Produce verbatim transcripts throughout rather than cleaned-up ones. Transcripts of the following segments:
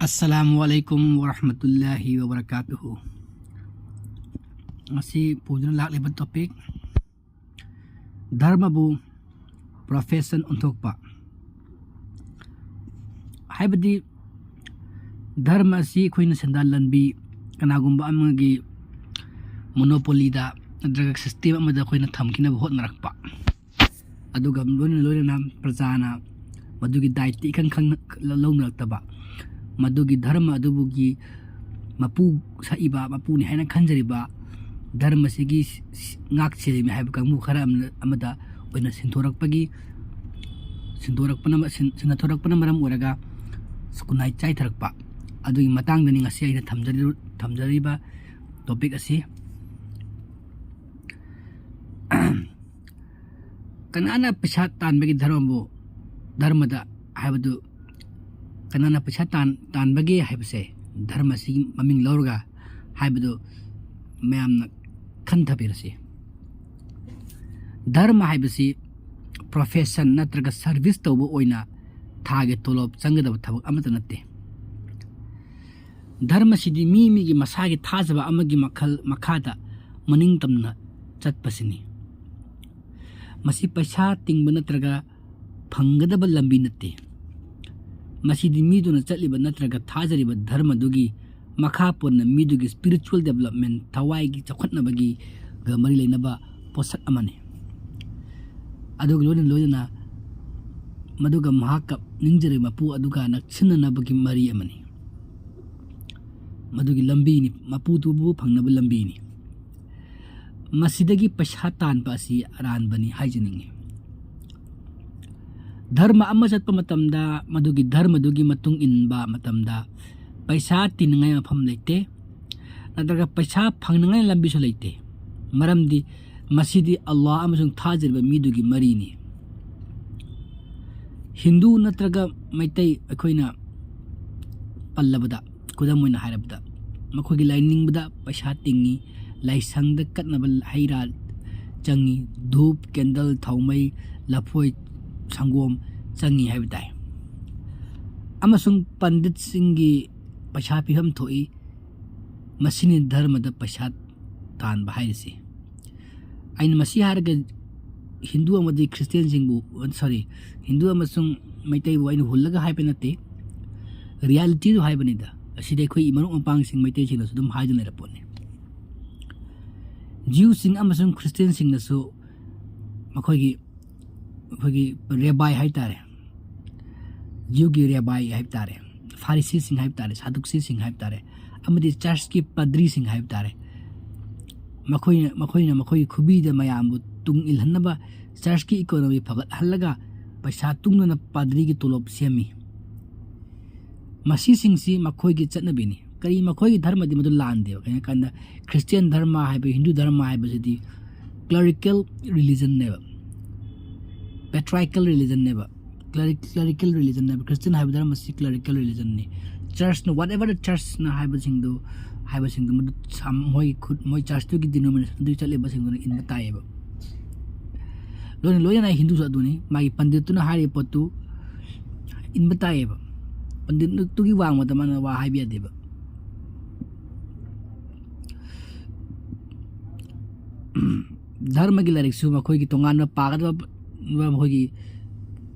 ꯑꯁꯂꯥꯃꯨ ꯑꯂꯩꯀꯨꯝ ꯋꯔꯍꯃꯇꯨꯜꯂꯥꯍꯤ ꯋꯕꯔꯀꯥꯇꯨꯍꯨ꯫ ꯉꯁꯤ ꯄꯨꯗꯨꯅ ꯂꯥꯛꯂꯤꯕ topic, ꯙꯔꯃꯕꯨ profession ꯑꯣꯟꯊꯣꯛꯄ꯫ ꯍꯥꯏꯕꯗꯤ, ꯙꯔꯃ ꯑꯁꯤ ꯑꯩꯈꯣꯏꯅ ꯁꯦꯟꯗꯥꯟ ꯂꯝꯕꯤ, ꯀꯅꯥꯒꯨꯝꯕ ꯑꯃꯒꯤ monopolyꯗ ꯅꯠꯇ꯭ꯔꯒ system ꯑꯃꯗ ꯑꯩꯈꯣꯏꯅ ꯊꯝꯈꯤꯅꯕ ꯍꯣꯠꯅꯔꯛꯄ, ꯑꯗꯨꯒ ꯂꯣꯏꯅ ꯂꯣꯏꯅꯅ ꯄ꯭ꯔꯖꯥꯅ ꯃꯗꯨꯒꯤ ꯗꯥꯏꯇꯤ ꯏꯈꯪ ꯈꯪꯅ ꯂꯧꯅꯔꯛꯇꯕ, ꯃꯗꯨꯒꯤ ꯙꯔꯃ ꯑꯗꯨꯕꯨꯒꯤ ꯃꯄꯨ ꯁꯛꯏꯕ, ꯃꯄꯨꯅꯤ ꯍꯥꯏꯅ ꯈꯟꯖꯔꯤꯕ ꯙꯔꯃꯁꯤꯒꯤ ꯉꯥꯛ ꯁꯦꯜꯂꯤꯃꯤ ꯍꯥꯏꯕ ꯀꯥꯡꯕꯨ ꯈꯔ ꯑꯃꯅ, ꯑꯃꯗ ꯑꯣꯏꯅ ꯁꯤꯟꯗꯣꯔꯛꯄꯒꯤ, ꯁꯤꯟꯗꯣꯔꯛꯄꯅ, ꯁꯤꯟ-, ꯁꯤꯟꯅꯊꯣꯔꯛꯄꯅ ꯃꯔꯝ ꯑꯣꯏꯔꯒ ꯈꯨꯟꯅꯥꯏ ꯆꯥꯏꯊꯔꯛꯄ ꯑꯗꯨꯒꯤ ꯃꯇꯥꯡꯗꯅꯤ ꯉꯁꯤ ꯑꯩꯅ ꯊꯝꯖꯔꯤ-, ꯊꯝꯖꯔꯤꯕ topic ꯑꯁꯤ꯫ ꯀꯅꯥꯅ ꯄꯩꯁꯥ ꯇꯥꯟꯕꯒꯤ ꯙꯔꯃꯕꯨ, ꯙꯔꯃꯗ ꯍꯥꯏꯕꯗꯨ, ꯀꯅꯥꯅ ꯄꯩꯁꯥ ꯇꯥꯟ-, ꯇꯥꯟꯕꯒꯦ ꯍꯥꯏꯕꯁꯦ, ꯙꯔꯃꯁꯤꯒꯤ ꯃꯃꯤꯡ ꯂꯧꯔꯒ ꯍꯥꯏꯕꯗꯨ ꯃꯌꯥꯝꯅ ꯈꯟꯊꯕꯤꯔꯁꯤ꯫ ꯙꯔꯃ ꯍꯥꯏꯕꯁꯤ profession ꯅꯠꯇ꯭ꯔꯒ service ꯇꯧꯕ ꯑꯣꯏꯅ ꯊꯥꯒꯤ ꯇꯣꯂꯣꯞ ꯆꯪꯒꯗꯕ ꯊꯕꯛ ꯑꯃꯠꯇ ꯅꯠꯇꯦ꯫ ꯙꯔꯃꯁꯤꯗꯤ ꯃꯤ ꯃꯤꯒꯤ ꯃꯁꯥꯒꯤ ꯊꯥꯖꯕ ꯑꯃꯒꯤ ꯃꯈꯜ ꯃꯈꯥꯗ ꯃꯅꯤꯡ ꯇꯝꯅ ꯆꯠꯄꯁꯤꯅꯤ꯫ ꯃꯁꯤ ꯄꯩꯁꯥ ꯇꯤꯡꯕ ꯅꯠꯇ꯭ꯔꯒ ꯐꯪꯒꯗꯕ ꯂꯝꯕꯤ ꯅꯠꯇꯦ꯫ ꯃꯁꯤꯗꯤ ꯃꯤꯗꯨꯅ ꯆꯠꯂꯤꯕ ꯅꯠꯇ꯭ꯔꯒ ꯊꯥꯖꯔꯤꯕ ꯙꯔꯃꯗꯨꯒꯤ ꯃꯈꯥ ꯄꯣꯟꯅ ꯃꯤꯗꯨꯒꯤ spiritual development, ꯊꯋꯥꯏꯒꯤ ꯆꯥꯎꯈꯠꯅꯕꯒꯤꯒ ꯃꯔꯤ ꯂꯩꯅꯕ ꯄꯣꯠꯁꯛ ꯑꯃꯅꯤ꯫ ꯑꯗꯨꯒ ꯂꯣꯏꯅ ꯂꯣꯏꯅꯅ ꯃꯗꯨꯒ ꯃꯍꯥꯛꯀ ꯅꯤꯡꯖꯔꯤꯕ ꯃꯄꯨ ꯑꯗꯨꯒ ꯅꯛꯁꯤꯟꯅꯅꯕꯒꯤ ꯃꯔꯤ ꯑꯃꯅꯤ꯫ ꯃꯗꯨꯒꯤ ꯂꯝꯕꯤꯅꯤ, ꯃꯄꯨꯗꯨꯕꯨ ꯐꯪꯅꯕ ꯂꯝꯕꯤꯅꯤ꯫ ꯃꯁꯤꯗꯒꯤ ꯄꯩꯁꯥ ꯇꯥꯟꯕ ꯑꯁꯤ ꯑꯔꯥꯟꯕꯅꯤ ꯍꯥꯏꯖꯅꯤꯡꯉꯤ꯫ ꯙꯔꯃ ꯑꯃ ꯆꯠꯄ ꯃꯇꯝꯗ, ꯃꯗꯨꯒꯤ ꯙꯔꯃꯗꯨꯒꯤ ꯃꯇꯨꯡ ꯏꯟꯕ ꯃꯇꯝꯗ, ꯄꯩꯁꯥ ꯇꯤꯡꯅꯤꯡꯉꯥꯏ ꯃꯐꯝ ꯂꯩꯇꯦ, ꯅꯠꯇ꯭ꯔꯒ ꯄꯩꯁꯥ ꯐꯪꯅꯤꯡꯉꯥꯏ ꯂꯝꯕꯤꯁꯨ ꯂꯩꯇꯦ꯫ ꯃꯔꯝꯗꯤ ꯃꯁꯤꯗꯤ ꯑꯜꯂꯥꯍ ꯑꯃꯁꯨꯡ ꯊꯥꯖꯔꯤꯕ ꯃꯤꯗꯨꯒꯤ ꯃꯔꯤꯅꯤ꯫ ꯍꯤꯟꯗꯨ ꯅꯠꯇ꯭ꯔꯒ ꯃꯩꯇꯩ ꯑꯩꯈꯣꯏꯅ ꯄꯜꯂꯕꯗ, ꯈꯨꯗꯝ ꯑꯣꯏꯅ ꯍꯥꯏꯔꯕꯗ, ꯃꯈꯣꯏꯒꯤ ꯂꯥꯏꯅꯤꯡꯕꯗ ꯄꯩꯁꯥ ꯇꯤꯡꯉꯤ, ꯂꯥꯏꯁꯪꯗ ꯀꯠꯅꯕ ꯍꯩ ꯔꯥ ꯆꯪꯉꯤ, ꯙꯨꯞ, candle, ꯊꯥꯎꯃꯩ, ꯂꯐꯣꯏ, ꯁꯪꯒꯣꯝ ꯆꯪꯉꯤ ꯍꯥꯏꯕ ꯇꯥꯏ꯫ ꯑꯃꯁꯨꯡ ꯄꯟꯗꯤꯠꯁꯤꯡꯒꯤ ꯄꯩꯁꯥ ꯄꯤꯐꯝ ꯊꯣꯛꯏ꯫ ꯃꯁꯤꯅꯤ ꯙꯔꯃꯗ ꯄꯩꯁꯥ ꯇꯥꯟꯕ ꯍꯥꯏꯔꯤꯁꯤ꯫ ꯑꯩꯅ ꯃꯁꯤ ꯍꯥꯏꯔꯒ ꯍꯤꯟꯗꯨ ꯑꯃꯗꯤ ꯈ꯭ꯔꯤꯁꯇꯤꯌꯥꯟꯁꯤꯡꯕꯨ, ꯁꯣꯔꯤ, ꯍꯤꯟꯗꯨ ꯑꯃꯁꯨꯡ ꯃꯩꯇꯩꯕꯨ ꯑꯩꯅ ꯍꯨꯜꯂꯒ ꯍꯥꯏꯕ ꯅꯠꯇꯦ, ꯔꯤꯌꯥꯂꯤꯇꯤꯗꯨ ꯍꯥꯏꯕꯅꯤꯗ꯫ ꯑꯁꯤꯗꯤ ꯑꯩꯈꯣꯏ ꯃꯔꯨꯞ ꯃꯄꯥꯡꯁꯤꯡ ꯃꯩꯇꯩꯁꯤꯡꯅꯁꯨ ꯑꯗꯨꯝ ꯍꯥꯏꯗꯨꯅ ꯂꯩꯔꯛꯄꯅꯤ꯫ ꯖ꯭ꯌꯨꯁꯤꯡ ꯑꯃꯁꯨꯡ ꯈ꯭ꯔꯤꯁꯇꯤꯌꯥꯟꯁꯤꯡꯅꯁꯨ ꯃꯈꯣꯏꯒꯤ, ꯑꯩꯈꯣꯏꯒꯤ ꯔꯦꯕꯥꯏ ꯍꯥꯏ ꯇꯥꯔꯦ, ꯖ꯭ꯌꯨꯒꯤ ꯔꯦꯕꯥꯏ ꯍꯥꯏꯕ ꯇꯥꯔꯦ, ꯐꯥꯔꯤꯁꯤꯁꯤꯡ ꯍꯥꯏꯕ ꯇꯥꯔꯦ, ꯁꯥꯗꯨꯛꯁꯤꯁꯤꯡ ꯍꯥꯏꯕ ꯇꯥꯔꯦ, ꯑꯃꯗꯤ ꯆꯔꯆꯀꯤ ꯄꯗ꯭ꯔꯤꯁꯤꯡ ꯍꯥꯏꯕ ꯇꯥꯔꯦ, ꯃꯈꯣꯏꯅ, ꯃꯈꯣꯏꯅ ꯃꯈꯣꯏꯒꯤ ꯈꯨꯕꯤꯗ ꯃꯌꯥꯝꯕꯨ ꯇꯨꯡ ꯏꯜꯍꯟꯅꯕ ꯆꯔꯆꯀꯤ ꯏꯀꯣꯅꯣꯃꯤ ꯐꯒꯠꯍꯜꯂꯒ ꯄꯩꯁꯥ ꯇꯨꯡꯗꯨꯅ ꯄꯥꯗ꯭ꯔꯤꯒꯤ ꯇꯣꯂꯣꯞ ꯁꯦꯝꯃꯤ꯫ ꯃꯁꯤꯁꯤꯡꯁꯤ ꯃꯈꯣꯏꯒꯤ ꯆꯠꯅꯕꯤꯅꯤ꯫ ꯀꯔꯤ, ꯃꯈꯣꯏꯒꯤ ꯙꯔꯃꯗꯤ ꯃꯗꯨ ꯂꯥꯟꯗꯦꯕ꯫ ꯀꯩꯒꯤꯅꯣ ꯍꯥꯏ ꯀꯥꯟꯗ ꯈ꯭ꯔꯤꯁꯇꯤꯌꯥꯟ ꯙꯔꯃ ꯍꯥꯏꯕ, ꯍꯤꯟꯗꯨ ꯙꯔꯃ ꯍꯥꯏꯕꯁꯤꯗꯤ clerical religionꯅꯦꯕ, patriarchal religionꯅꯦꯕ꯫ Cleric-, clerical religionꯅꯦꯕ꯫ ꯈ꯭ꯔꯤꯁꯇꯤꯌꯥꯟ ꯍꯥꯏꯕ ꯙꯔꯃꯁꯤ clerical religionꯅꯤ꯫ Churchꯅ, whatever the churchꯅ ꯍꯥꯏꯕꯁꯤꯡꯗꯨ, ꯍꯥꯏꯕꯁꯤꯡꯗꯨ ꯃꯗꯨ ꯁꯝ-, ꯃꯣꯏ ꯈꯨꯠ, ꯃꯣꯏ churchꯇꯨꯒꯤ denominationꯗꯨꯒꯤ ꯆꯠꯂꯤꯕꯁꯤꯡꯗꯨꯅ ꯏꯟꯕ ꯇꯥꯏꯌꯦꯕ꯫ ꯂꯣꯏꯅ, ꯂꯣꯏꯅꯅ ꯍꯤꯟꯗꯨꯁꯨ ꯑꯗꯨꯅꯤ꯫ ꯃꯥꯒꯤ ꯄꯟꯗꯤꯠꯇꯨꯅ ꯍꯥꯏꯔꯤꯕ ꯄꯣꯠꯇꯨ ꯏꯟꯕ ꯇꯥꯏꯌꯦꯕ꯫ ꯄꯟꯗꯤꯠꯇꯨꯒꯤ ꯋꯥꯡꯃꯗ ꯃꯥꯅ ꯋꯥ ꯍꯥꯏꯕ ꯌꯥꯗꯦꯕ꯫ ꯙꯔꯃꯒꯤ ꯂꯥꯏꯔꯤꯛꯁꯨ ꯃꯈꯣꯏꯒꯤ ꯇꯣꯉꯥꯟꯕ ꯄꯥꯒꯗꯕ, ꯃꯈꯣꯏꯒꯤ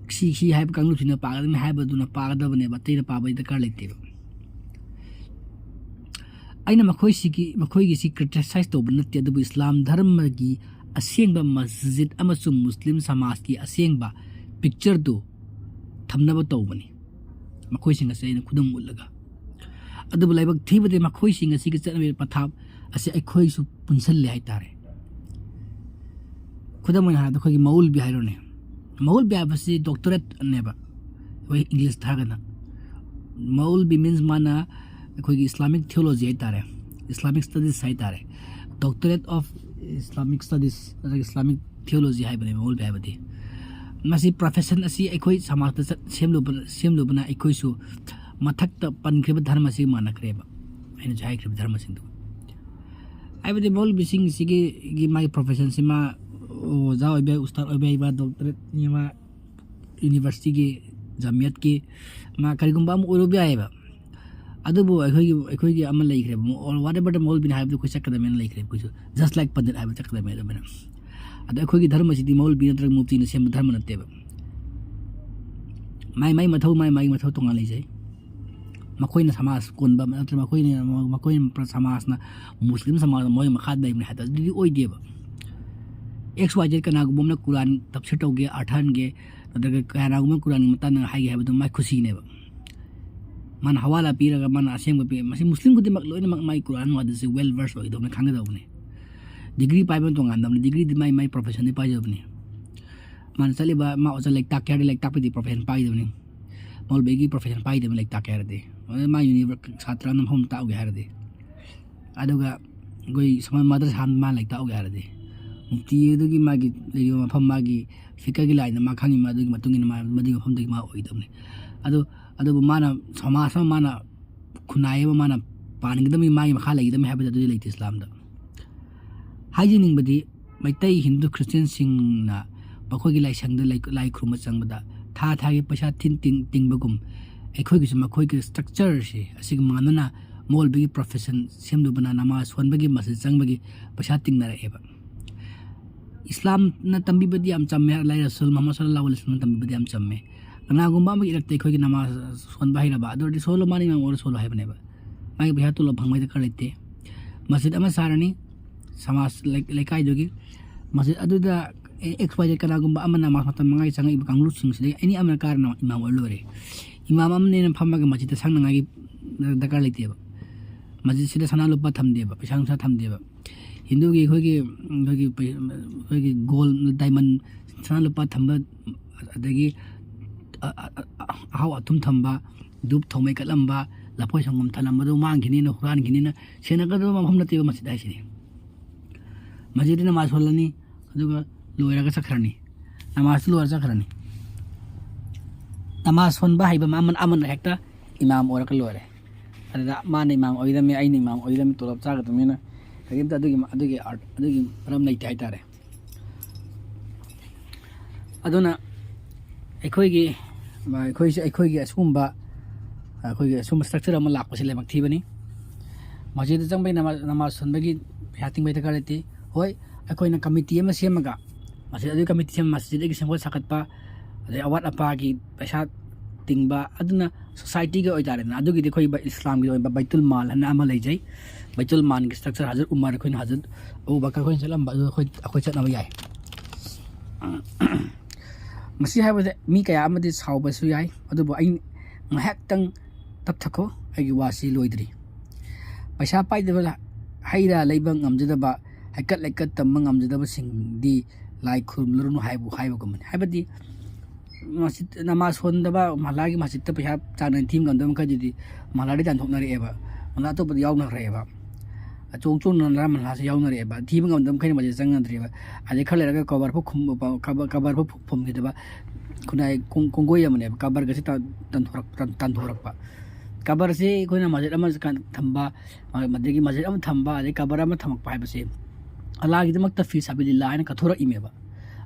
ꯁꯤ, ꯁꯤ ꯍꯥꯏꯕ ꯀꯥꯡꯂꯨꯞꯁꯤꯅ ꯄꯥꯒꯗꯕꯅꯤ ꯍꯥꯏꯕꯗꯨꯅ ꯄꯥꯒꯗꯕꯅꯦꯕ, ꯑꯇꯩꯅ ꯄꯥꯕꯒꯤ ꯗꯔꯀꯥꯔ ꯂꯩꯇꯦꯕ꯫ ꯑꯩꯅ ꯃꯈꯣꯏꯁꯤꯒꯤ, ꯃꯈꯣꯏꯒꯤꯁꯤ criticize ꯇꯧꯕ ꯅꯠꯇꯦ, ꯑꯗꯨꯕꯨ ꯏꯁꯂꯥꯝ ꯙꯔꯃꯒꯤ ꯑꯁꯦꯡꯕ ꯃꯁꯖꯤꯗ ꯑꯃꯁꯨꯡ ꯃꯨꯁꯂꯤꯝ ꯁꯃꯥꯖꯀꯤ ꯑꯁꯦꯡꯕ pictureꯗꯨ ꯊꯝꯅꯕ ꯇꯧꯕꯅꯤ꯫ ꯃꯈꯣꯏꯁꯤꯡ ꯑꯁꯤ ꯑꯩꯅ ꯈꯨꯗꯝ ꯎꯠꯂꯒ꯫ ꯑꯗꯨꯕꯨ ꯂꯥꯏꯕꯛ ꯊꯤꯕꯗꯤ ꯃꯈꯣꯏꯁꯤꯡ ꯑꯁꯤꯒꯤ ꯆꯠꯅꯕꯤ ꯄꯊꯥꯞ ꯑꯁꯤ ꯑꯩꯈꯣꯏꯁꯨ ꯄꯨꯟꯁꯤꯜꯂꯦ ꯍꯥꯏꯇꯥꯔꯦ꯫ ꯈꯨꯗꯝ ꯑꯣꯏꯅ ꯍꯥꯏꯔꯕꯗ ꯑꯩꯈꯣꯏꯒꯤ ꯃꯧꯜꯕꯤ ꯍꯥꯏꯔꯣꯅꯦ꯫ ꯃꯧꯜꯕꯤ ꯍꯥꯏꯕꯁꯤ doctorateꯅꯦꯕ, ꯑꯩꯈꯣꯏ Englishꯇ ꯍꯥꯏꯔꯒꯅ꯫ ꯃꯧꯜꯕꯤ means ꯃꯥꯅ ꯑꯩꯈꯣꯏꯒꯤ Islamic theology ꯍꯥꯏꯇꯥꯔꯦ, Islamic studies ꯍꯥꯏꯇꯥꯔꯦ, doctorate of Islamic studies ꯅꯠꯇ꯭ꯔꯒ Islamic theology ꯍꯥꯏꯕꯅꯦꯕ ꯃꯧꯜꯕꯤ ꯍꯥꯏꯕꯗꯤ꯫ ꯃꯁꯤ profession ꯑꯁꯤ ꯑꯩꯈꯣꯏ ꯁꯃꯥꯖꯇ ꯆꯠ-, ꯁꯦꯝꯂꯨꯕ-, ꯁꯦꯝꯂꯨꯕꯅ ꯑꯩꯈꯣꯏꯁꯨ ꯃꯊꯛꯇ ꯄꯟꯈ꯭ꯔꯤꯕ ꯙꯔꯃꯁꯤ ꯃꯥꯟꯅꯈ꯭ꯔꯦꯕ, ꯑꯩꯅ ꯍꯧꯖꯤꯛ ꯍꯥꯏꯈ꯭ꯔꯤꯕ ꯙꯔꯃꯁꯤꯡꯗꯨ꯫ ꯍꯥꯏꯕꯗꯤ ꯃꯧꯜꯕꯤꯁꯤꯡꯁꯤꯒꯤ, ꯒꯤ ꯃꯥꯒꯤ professionꯁꯤ ꯃꯥ ꯑꯣꯖꯥ ꯑꯣꯏꯕ ꯌꯥꯏ, ꯎꯁꯇꯥꯗ ꯑꯣꯏꯕ ꯌꯥꯏ, ꯃꯥ doctorateꯅꯤ, ꯃꯥ universityꯒꯤ ꯖꯃꯤꯌꯠꯀꯤ, ꯃꯥ ꯀꯔꯤꯒꯨꯝꯕ ꯑꯃ ꯑꯣꯏꯔꯨꯕ ꯌꯥꯏꯑꯕ꯫ ꯑꯗꯨꯕꯨ ꯑꯩꯈꯣꯏꯒꯤ, ꯑꯩꯈꯣꯏꯒꯤ ꯑꯃ ꯂꯩꯈ꯭ꯔꯦꯕ, ꯃꯣ-, or whatever the ꯃꯧꯂꯕꯤꯅ ꯍꯥꯏꯕꯗꯨ ꯑꯩꯈꯣꯏ ꯆꯠꯀꯗꯕꯅꯦꯅ ꯂꯩꯈ꯭ꯔꯦꯕ ꯑꯩꯈꯣꯏꯁꯨ, just like ꯄꯟꯗꯤꯠ ꯍꯥꯏꯕ ꯆꯠꯀꯗꯕꯅꯦ ꯑꯗꯨꯃꯥꯏꯅ꯫ ꯑꯗꯣ ꯑꯩꯈꯣꯏꯒꯤ ꯙꯔꯃꯁꯤꯗꯤ ꯃꯧꯂꯕꯤ ꯅꯠꯇ꯭ꯔꯒ ꯃꯨꯐꯇꯤꯅ ꯁꯦꯝꯕ ꯙꯔꯃ ꯅꯠꯇꯦꯕ꯫ ꯃꯥꯏ ꯃꯥꯏ ꯃꯊꯧ, ꯃꯥꯏ ꯃꯥꯏ ꯃꯊꯧ ꯇꯣꯉꯥꯟ ꯂꯩꯖꯩ꯫ ꯃꯈꯣꯏꯅ ꯁꯃꯥꯖ ꯀꯣꯟꯕ ꯅꯠꯇ꯭ꯔꯒ ꯃꯈꯣꯏꯅ, ꯃꯈꯣꯏꯅ ꯁꯃꯥꯖꯅ, ꯃꯨꯁꯂꯤꯝ ꯁꯃꯥꯖꯅ ꯃꯣꯏ ꯃꯈꯥꯗ ꯂꯩꯕꯅꯤ ꯍꯥꯏꯕꯗꯣ ꯑꯗꯨꯗꯤ ꯑꯣꯏꯗꯦꯕ꯫ X Y Z ꯀꯅꯥꯒꯨꯝꯕ ꯑꯃꯅ ꯀꯨꯔꯥꯟ ꯇꯞꯁꯤꯔ ꯇꯧꯒꯦ, ꯑꯥꯔꯊ ꯍꯟꯒꯦ, ꯅꯠꯇ꯭ꯔꯒ ꯀꯅꯥꯒꯨꯝꯕ ꯀꯨꯔꯥꯟꯒꯤ ꯃꯇꯥꯡꯗ ꯍꯥꯏꯒꯦ ꯍꯥꯏꯕꯗꯣ ꯃꯥꯏ ꯈꯨꯁꯤꯅꯦꯕ꯫ ꯃꯥꯅ ꯍꯋꯥꯂꯥ ꯄꯤꯔꯒ ꯃꯥꯅ ꯑꯁꯦꯡꯕ ꯄꯤ-, ꯃꯁꯤ ꯃꯨꯁꯂꯤꯝ ꯈꯨꯗꯤꯡꯃꯛ ꯂꯣꯏꯅꯃꯛ ꯃꯥꯏ ꯀꯨꯔꯥꯟ ꯋꯥꯗꯁꯦ well versed ꯑꯣꯏꯒꯗꯧꯕꯅꯤ, ꯈꯪꯒꯗꯧꯕꯅꯤ꯫ ꯗꯤꯒ꯭ꯔꯤ ꯄꯥꯏꯕ ꯇꯣꯉꯥꯟꯗꯕꯅꯤ, ꯗꯤꯒ꯭ꯔꯤꯗꯤ ꯃꯥꯏ ꯃꯥꯏ professionꯗꯤ ꯄꯥꯏꯖꯕꯅꯤ꯫ ꯃꯥꯅ ꯆꯠꯂꯤꯕ, ꯃꯥ ꯑꯣꯖꯥ ꯂꯥꯏꯔꯤꯛ ꯇꯥꯛꯀꯦ ꯍꯥꯏꯔꯗꯤ ꯂꯥꯏꯔꯤꯛ ꯇꯥꯛꯄꯗꯤ profession ꯄꯥꯏꯒꯗꯕꯅꯤ꯫ ꯃꯧꯂꯕꯤꯒꯤ profession ꯄꯥꯏꯒꯗꯕꯅꯤ ꯂꯥꯏꯔꯤꯛ ꯇꯥꯛꯀꯦ ꯍꯥꯏꯔꯗꯤ꯫ ꯑꯗꯨ ꯃꯥ university ꯁꯥꯇ꯭ꯔ ꯑꯃꯅ ꯃꯐꯝ ꯇꯥꯛꯎꯒꯦ ꯍꯥꯏꯔꯗꯤ꯫ ꯑꯗꯨꯒ ꯑꯩꯈꯣꯏ ꯁꯃꯥꯖ ꯃꯗ꯭ꯔꯁꯥ ꯑꯃ ꯃꯥ ꯂꯥꯏꯔꯤꯛ ꯇꯥꯛꯎꯒꯦ ꯍꯥꯏꯔꯗꯤ꯫ ꯃꯨꯐꯇꯤ ꯑꯗꯨꯒꯤ ꯃꯥꯒꯤ ꯂꯩꯔꯤꯕ ꯃꯐꯝ, ꯃꯥꯒꯤ ꯐꯤꯀꯍꯒꯤ ꯂꯥꯏꯟꯗ ꯃꯥ ꯈꯪꯉꯤ, ꯃꯥ ꯑꯗꯨꯒꯤ ꯃꯇꯨꯡ ꯏꯟꯅ ꯃꯥ ꯃꯗꯨꯒꯤ ꯃꯐꯝꯗꯒꯤ ꯃꯥ ꯑꯣꯏꯒꯗꯕꯅꯤ꯫ ꯑꯗꯨ, ꯑꯗꯨꯕꯨ ꯃꯥꯅ ꯁꯃꯥꯖ ꯑꯃ ꯃꯥꯅ ꯈꯨꯟꯅꯥꯏ ꯑꯃ ꯃꯥꯅ ꯄꯥꯟꯒꯗꯕꯅꯤ, ꯃꯥꯒꯤ ꯃꯈꯥ ꯂꯩꯒꯗꯕꯅꯤ ꯍꯥꯏꯕꯗꯤ ꯑꯗꯨꯗꯤ ꯂꯩꯇꯦ ꯏꯁꯂꯥꯝꯗ꯫ ꯍꯥꯏꯖꯅꯤꯡꯕꯗꯤ ꯃꯩꯇꯩ, ꯍꯤꯟꯗꯨ, ꯈ꯭ꯔꯤꯁꯇꯤꯌꯥꯟꯁꯤꯡꯅ ꯃꯈꯣꯏꯒꯤ ꯂꯥꯏꯁꯪꯗ ꯂꯥꯏ, ꯂꯥꯏ ꯈꯨꯔꯨꯝꯕ ꯆꯪꯕꯗ ꯊꯥ ꯊꯥꯒꯤ ꯄꯩꯁꯥ ꯊꯤꯟ ꯇꯤꯡ-, ꯇꯤꯡꯕꯒꯨꯝ ꯑꯩꯈꯣꯏꯒꯤꯁꯨ ꯃꯈꯣꯏꯒꯤ structureꯁꯤ ꯑꯁꯤꯒ ꯃꯥꯟꯅꯅ ꯃꯧꯂꯕꯤꯒꯤ profession ꯁꯦꯝꯂꯨꯕꯅ ꯅꯃꯥꯖ ꯁꯣꯟꯕꯒꯤ ꯃꯁꯖꯤꯗ ꯆꯪꯕꯒꯤ ꯄꯩꯁꯥ ꯇꯤꯡꯅꯔꯛꯑꯦꯕ꯫ ꯏꯁꯂꯥꯝꯅ ꯇꯝꯕꯤꯕꯗꯤ ꯌꯥꯝ ꯆꯝꯃꯦ, ꯑꯜꯂꯥꯍ ꯔꯁꯨꯜ ꯃꯨꯍꯝꯃꯗ ꯁꯜꯂꯜꯂꯥꯍꯨ ꯑꯂꯩꯍꯤ ꯋꯥꯁꯜꯂꯝꯅ ꯇꯝꯕꯤꯕꯗꯤ ꯌꯥꯝ ꯆꯝꯃꯦ꯫ ꯀꯅꯥꯒꯨꯝꯕ ꯑꯃꯒꯤ ꯏꯔꯛꯇ ꯑꯩꯈꯣꯏꯒꯤ ꯅꯃꯥꯖ ꯁꯣꯟꯕ ꯍꯩꯔꯕ ꯑꯗꯨ ꯑꯣꯏꯔꯗꯤ ꯁꯣꯜꯂꯣ, ꯃꯥꯅ ꯏꯃꯥꯝ ꯑꯣꯏꯔ ꯁꯣꯜꯂꯣ ꯍꯥꯏꯕꯅꯦꯕ꯫ ꯃꯥꯒꯤ ꯄꯩꯁꯥ ꯇꯣꯂꯣꯞ ꯐꯪꯕꯒꯤ ꯗꯔꯀꯥꯔ ꯂꯩꯇꯦ꯫ ꯃꯁꯖꯤꯗ ꯑꯃ ꯁꯥꯔꯅꯤ, ꯁꯃꯥꯖ ꯂꯩ-, ꯂꯩꯀꯥꯏꯗꯨꯒꯤ ꯃꯁꯖꯤꯗ ꯑꯗꯨꯗ X Y Z ꯀꯅꯥꯒꯨꯝꯕ ꯑꯃꯅ ꯃꯥꯁ ꯃꯇꯝ ꯃꯉꯥꯒꯤ ꯆꯪꯉꯛꯏꯕ ꯀꯥꯡꯂꯨꯞꯁꯤꯡꯁꯤꯗꯒꯤ ꯑꯦꯅꯤ ꯑꯃꯅ ꯀꯥꯔꯅ ꯏꯃꯥꯝ ꯑꯣꯏꯔ ꯂꯣꯏꯔꯦ꯫ ꯏꯃꯥꯝ ꯑꯃꯅꯦꯅ ꯐꯝꯃꯒ ꯃꯁꯖꯤꯗꯇ ꯁꯪꯅꯉꯥꯏꯒꯤ ꯗꯔꯀꯥꯔ ꯂꯩꯇꯦꯕ꯫ ꯃꯁꯖꯤꯗꯁꯤꯗ ꯁꯅꯥ ꯂꯨꯄꯥ ꯊꯝꯗꯦꯕ, ꯄꯩꯁꯥ ꯅꯨꯡꯁꯥ ꯊꯝꯗꯦꯕ꯫ ꯍꯤꯟꯗꯨꯒꯤ ꯑꯩꯈꯣꯏꯒꯤ, ꯑꯩꯈꯣꯏꯒꯤ ꯄꯩ-, ꯑꯩꯈꯣꯏꯒꯤ gold, diamond, ꯁꯅꯥ ꯂꯨꯄꯥ ꯊꯝꯕ, ꯑꯗꯒꯤ ꯑ-, ꯑ-, ꯑ-, ꯑꯍꯥꯎ ꯑꯊꯨꯝ ꯊꯝꯕ, ꯙꯨꯞ ꯊꯥꯎꯃꯩ ꯀꯠꯂꯝꯕ, ꯂꯐꯣꯏ ꯁꯪꯒꯣꯝ ꯊꯜꯂꯝꯕꯗꯨ ꯃꯥꯡꯈꯤꯅꯤꯅ, ꯍꯨꯔꯥꯟꯈꯤꯅꯤꯅ ꯁꯦꯟꯅꯒꯗꯕ ꯃꯐꯝ ꯅꯠꯇꯦꯕ ꯃꯁꯖꯤꯗ ꯍꯥꯏꯁꯤꯗꯤ꯫ ꯃꯁꯖꯤꯗꯇ ꯅꯃꯥꯖ ꯁꯣꯜꯂꯅꯤ, ꯑꯗꯨꯒ ꯂꯣꯏꯔꯒ ꯆꯠꯈ꯭ꯔꯅꯤ꯫ ꯅꯃꯥꯖꯇꯨ ꯂꯣꯏꯔ ꯆꯠꯈ꯭ꯔꯅꯤ꯫ ꯅꯃꯥꯖ ꯁꯣꯟꯕ ꯍꯩꯕ ꯑꯃꯅ, ꯑꯃꯅ ꯍꯦꯛꯇ ꯏꯃꯥꯝ ꯑꯣꯏꯔꯒ ꯂꯣꯏꯔꯦ꯫ ꯑꯗꯨꯗ ꯃꯥꯅ ꯏꯃꯥꯝ ꯑꯣꯏꯒꯗꯕꯅꯤ, ꯑꯩꯅ ꯏꯃꯥꯝ ꯑꯣꯏꯒꯗꯕꯅꯤ, ꯇꯣꯂꯣꯞ ꯆꯥꯒꯗꯕꯅꯤꯅ ꯀꯔꯤꯝꯇ ꯑꯗꯨꯒꯤ, ꯑꯗꯨꯒꯤ ꯑꯥꯔꯠ, ꯑꯗꯨꯒꯤ ꯃꯔꯝ ꯂꯩꯇꯦ ꯍꯥꯏꯇꯥꯔꯦ꯫ ꯑꯗꯨꯅ ꯑꯩꯈꯣꯏꯒꯤ ꯑꯩꯈꯣꯏꯁꯦ, ꯑꯩꯈꯣꯏꯒꯤ ꯑꯁꯤꯒꯨꯝꯕ, ꯑꯩꯈꯣꯏꯒꯤ ꯑꯁꯤꯒꯨꯝꯕ structure ꯑꯃ ꯂꯥꯛꯄꯁꯦ ꯂꯥꯏꯕꯛ ꯊꯤꯕꯅꯤ꯫ ꯃꯁꯖꯤꯗꯇ ꯆꯪꯕꯒꯤ ꯅꯃꯥ-, ꯅꯃꯥꯖ ꯁꯣꯟꯕꯒꯤ ꯄꯩꯁꯥ ꯇꯤꯡꯕꯒꯤ ꯗꯔꯀꯥꯔ ꯂꯩꯇꯦ꯫ ꯍꯣꯏ, ꯑꯩꯈꯣꯏꯅ committee ꯑꯃ ꯁꯦꯝꯃꯒ, ꯃꯁꯖꯤꯗ ꯑꯗꯨꯒꯤ committee ꯁꯦꯝ-, ꯃꯁꯖꯤꯗ ꯑꯗꯨꯒꯤ ꯁꯦꯝꯒꯠ ꯁꯥꯒꯠꯄ, ꯑꯗꯩ ꯑꯋꯥꯠ ꯑꯄꯥꯒꯤ ꯄꯩꯁꯥ ꯇꯤꯡꯕ, ꯑꯗꯨꯅ society ꯒꯤ ꯑꯣꯏꯇꯥꯔꯦꯗꯅ꯫ ꯑꯗꯨꯒꯤꯗꯤ ꯑꯩꯈꯣꯏ ꯕ-, ꯏꯁꯂꯥꯝꯒꯤ ꯑꯣꯏꯕ ꯕꯩꯇꯨꯜ ꯃꯥꯜ ꯍꯥꯏꯅ ꯑꯃ ꯂꯩꯖꯩ꯫ ꯕꯩꯇꯨꯜ ꯃꯥꯜꯒꯤ structure ꯍꯖꯔꯠ ꯎꯃꯔ, ꯑꯩꯈꯣꯏꯅ ꯍꯖꯔꯠ ꯑꯕꯨ ꯕꯀꯔ ꯑꯩꯈꯣꯏꯅ ꯆꯠꯂꯝꯕ ꯑꯗꯨ ꯑꯩꯈꯣꯏ, ꯑꯩꯈꯣꯏ ꯆꯠꯅꯕ ꯌꯥꯏ꯫ ꯃꯁꯤ ꯍꯥꯏꯕꯗ ꯃꯤ ꯀꯌꯥ ꯑꯃꯗꯤ ꯁꯥꯎꯕꯁꯨ ꯌꯥꯏ, ꯑꯗꯨꯕꯨ ꯑꯩ ꯉꯥꯏꯍꯥꯛꯇꯪ ꯇꯞꯊꯈꯣ, ꯑꯩꯒꯤ ꯋꯥꯁꯤ ꯂꯣꯏꯗ꯭ꯔꯤ꯫ ꯄꯩꯁꯥ ꯄꯥꯏꯗꯕ, ꯍꯩ ꯔꯥ ꯂꯩꯕ ꯉꯝꯖꯗꯕ, ꯍꯩꯀꯠ ꯂꯩꯀꯠ ꯇꯝꯕ ꯉꯝꯖꯗꯕꯁꯤꯡꯗꯤ ꯂꯥꯏ ꯈꯨꯔꯨꯝꯂꯨꯔꯅꯨ ꯍꯥꯏꯕꯨ ꯍꯥꯏꯕꯒꯨꯝꯕꯅꯤ꯫ ꯍꯥꯏꯕꯗꯤ ꯃꯁꯖꯤꯗ ꯅꯃꯥꯖ ꯁꯣꯟꯗꯕ, ꯃꯍꯜꯂꯥꯒꯤ ꯃꯁꯖꯤꯗꯇ ꯄꯩꯁꯥ ꯆꯥꯡ ꯅꯥꯏꯅ ꯊꯤꯕ ꯉꯝꯗꯕ ꯃꯈꯩꯗꯨꯗꯤ ꯃꯍꯜꯂꯥꯗꯤ ꯇꯥꯟꯊꯣꯛꯅꯔꯛꯑꯦꯕ, ꯃꯍꯜꯂꯥ ꯑꯇꯣꯞꯄꯗ ꯌꯥꯎꯅꯈ꯭ꯔꯦꯕ꯫ ꯑꯆꯣꯡ ꯆꯣꯡꯅ ꯅꯔꯥ ꯃꯍꯜꯂꯥꯁꯤ ꯌꯥꯎꯅꯔꯛꯑꯦꯕ, ꯊꯤꯕ ꯉꯝꯗꯕ ꯃꯈꯩꯅ ꯃꯁꯖꯤꯗ ꯆꯪꯅꯗ꯭ꯔꯦꯕ꯫ ꯑꯗꯩ ꯈꯔ ꯂꯩꯔꯒ ꯀꯕꯔ ꯐꯥꯎ ꯈꯨꯝ-, ꯀꯕꯔ, ꯀꯕꯔ ꯐꯥꯎ ꯐꯨꯝꯈꯤꯗꯕ ꯈꯨꯟꯅꯥꯏ ꯀꯣꯡ-, ꯀꯣꯡꯒꯣꯏ ꯑꯃꯅꯦꯕ, ꯀꯕꯔꯒꯁꯦ ꯇꯥꯟ-, ꯇꯥꯟꯊꯣꯔꯛ-, ꯇꯥꯟ-, ꯇꯥꯟꯊꯣꯔꯛꯄ꯫ ꯀꯕꯔꯁꯦ ꯑꯩꯈꯣꯏꯅ ꯃꯁꯖꯤꯗ ꯑꯃ ꯀꯥꯟ-, ꯊꯝꯕ, ꯑꯗꯒꯤ ꯃꯁꯖꯤꯗ ꯑꯃ ꯊꯝꯕ, ꯑꯗꯩ ꯀꯕꯔ ꯑꯃ ꯊꯝꯃꯛꯄ ꯍꯥꯏꯕꯁꯦ ꯑꯜꯂꯥꯒꯤꯗꯃꯛꯇ ꯐꯤ ꯁꯥꯕꯤꯂꯤꯜꯂꯥ ꯍꯥꯏꯅ ꯀꯠꯊꯣꯔꯛꯏꯃꯦꯕ꯫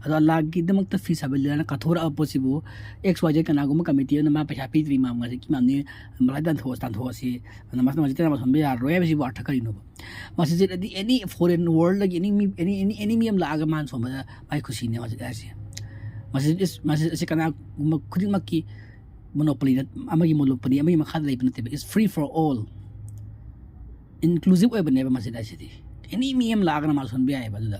ꯑꯗꯣ ꯑꯜꯂꯥꯒꯤꯗꯃꯛꯇ ꯐꯤ ꯁꯥꯕꯤꯂꯤꯜꯂꯥ ꯍꯥꯏꯅ ꯀꯠꯊꯣꯔꯛꯄ ꯄꯣꯠꯁꯤꯕꯨ X Y Z ꯀꯅꯥꯒꯨꯝꯕ committee ꯑꯃꯅ ꯃꯥ ꯄꯩꯁꯥ ꯄꯤꯗ꯭ꯔꯤ, ꯃꯥ ꯉꯁꯤ ꯃꯥꯝꯅꯤ, ꯃꯁꯖꯤꯗ ꯇꯥꯟꯊꯣꯛꯑꯁꯤ, ꯇꯥꯟꯊꯣꯛꯑꯁꯤ, ꯅꯃꯥꯖ, ꯃꯁꯖꯤꯗꯇ ꯅꯃꯥꯖ ꯁꯣꯟꯕ ꯌꯥꯔꯔꯣꯏ ꯍꯥꯏꯕꯁꯤꯕꯨ ꯑꯔꯊ ꯀꯔꯤꯅꯣꯕ? ꯃꯁꯖꯤꯗ ꯑꯗꯤ any foreign world ꯗꯒꯤ any ꯃꯤ, any, any, any ꯃꯤ ꯑꯃ ꯂꯥꯛꯑꯒ ꯃꯥꯅ ꯁꯣꯟꯕꯗ ꯃꯥꯏ ꯈꯨꯁꯤꯅꯦ ꯃꯁꯖꯤꯗ ꯍꯥꯏꯁꯦ꯫ ꯃꯁꯖꯤꯗ is, ꯃꯁꯖꯤꯗ ꯑꯁꯤ ꯀꯅꯥꯒꯨꯝꯕ ꯈꯨꯗꯤꯡꯃꯛꯀꯤ monopoly ꯅꯠ-, ꯑꯃꯒꯤ monopoly, ꯑꯃꯒꯤ ꯃꯈꯥꯗ ꯂꯩꯕ ꯅꯠꯇꯦꯕ, it's free for all, inclusive ꯑꯣꯏꯕꯅꯦꯕ ꯃꯁꯖꯤꯗ ꯍꯥꯏꯁꯤꯗꯤ꯫ Any ꯃꯤ ꯑꯃ ꯂꯥꯛꯑꯒ ꯅꯃꯥꯖ ꯁꯣꯟꯕ ꯌꯥꯏꯑꯕ꯫ ꯑꯗꯨꯗ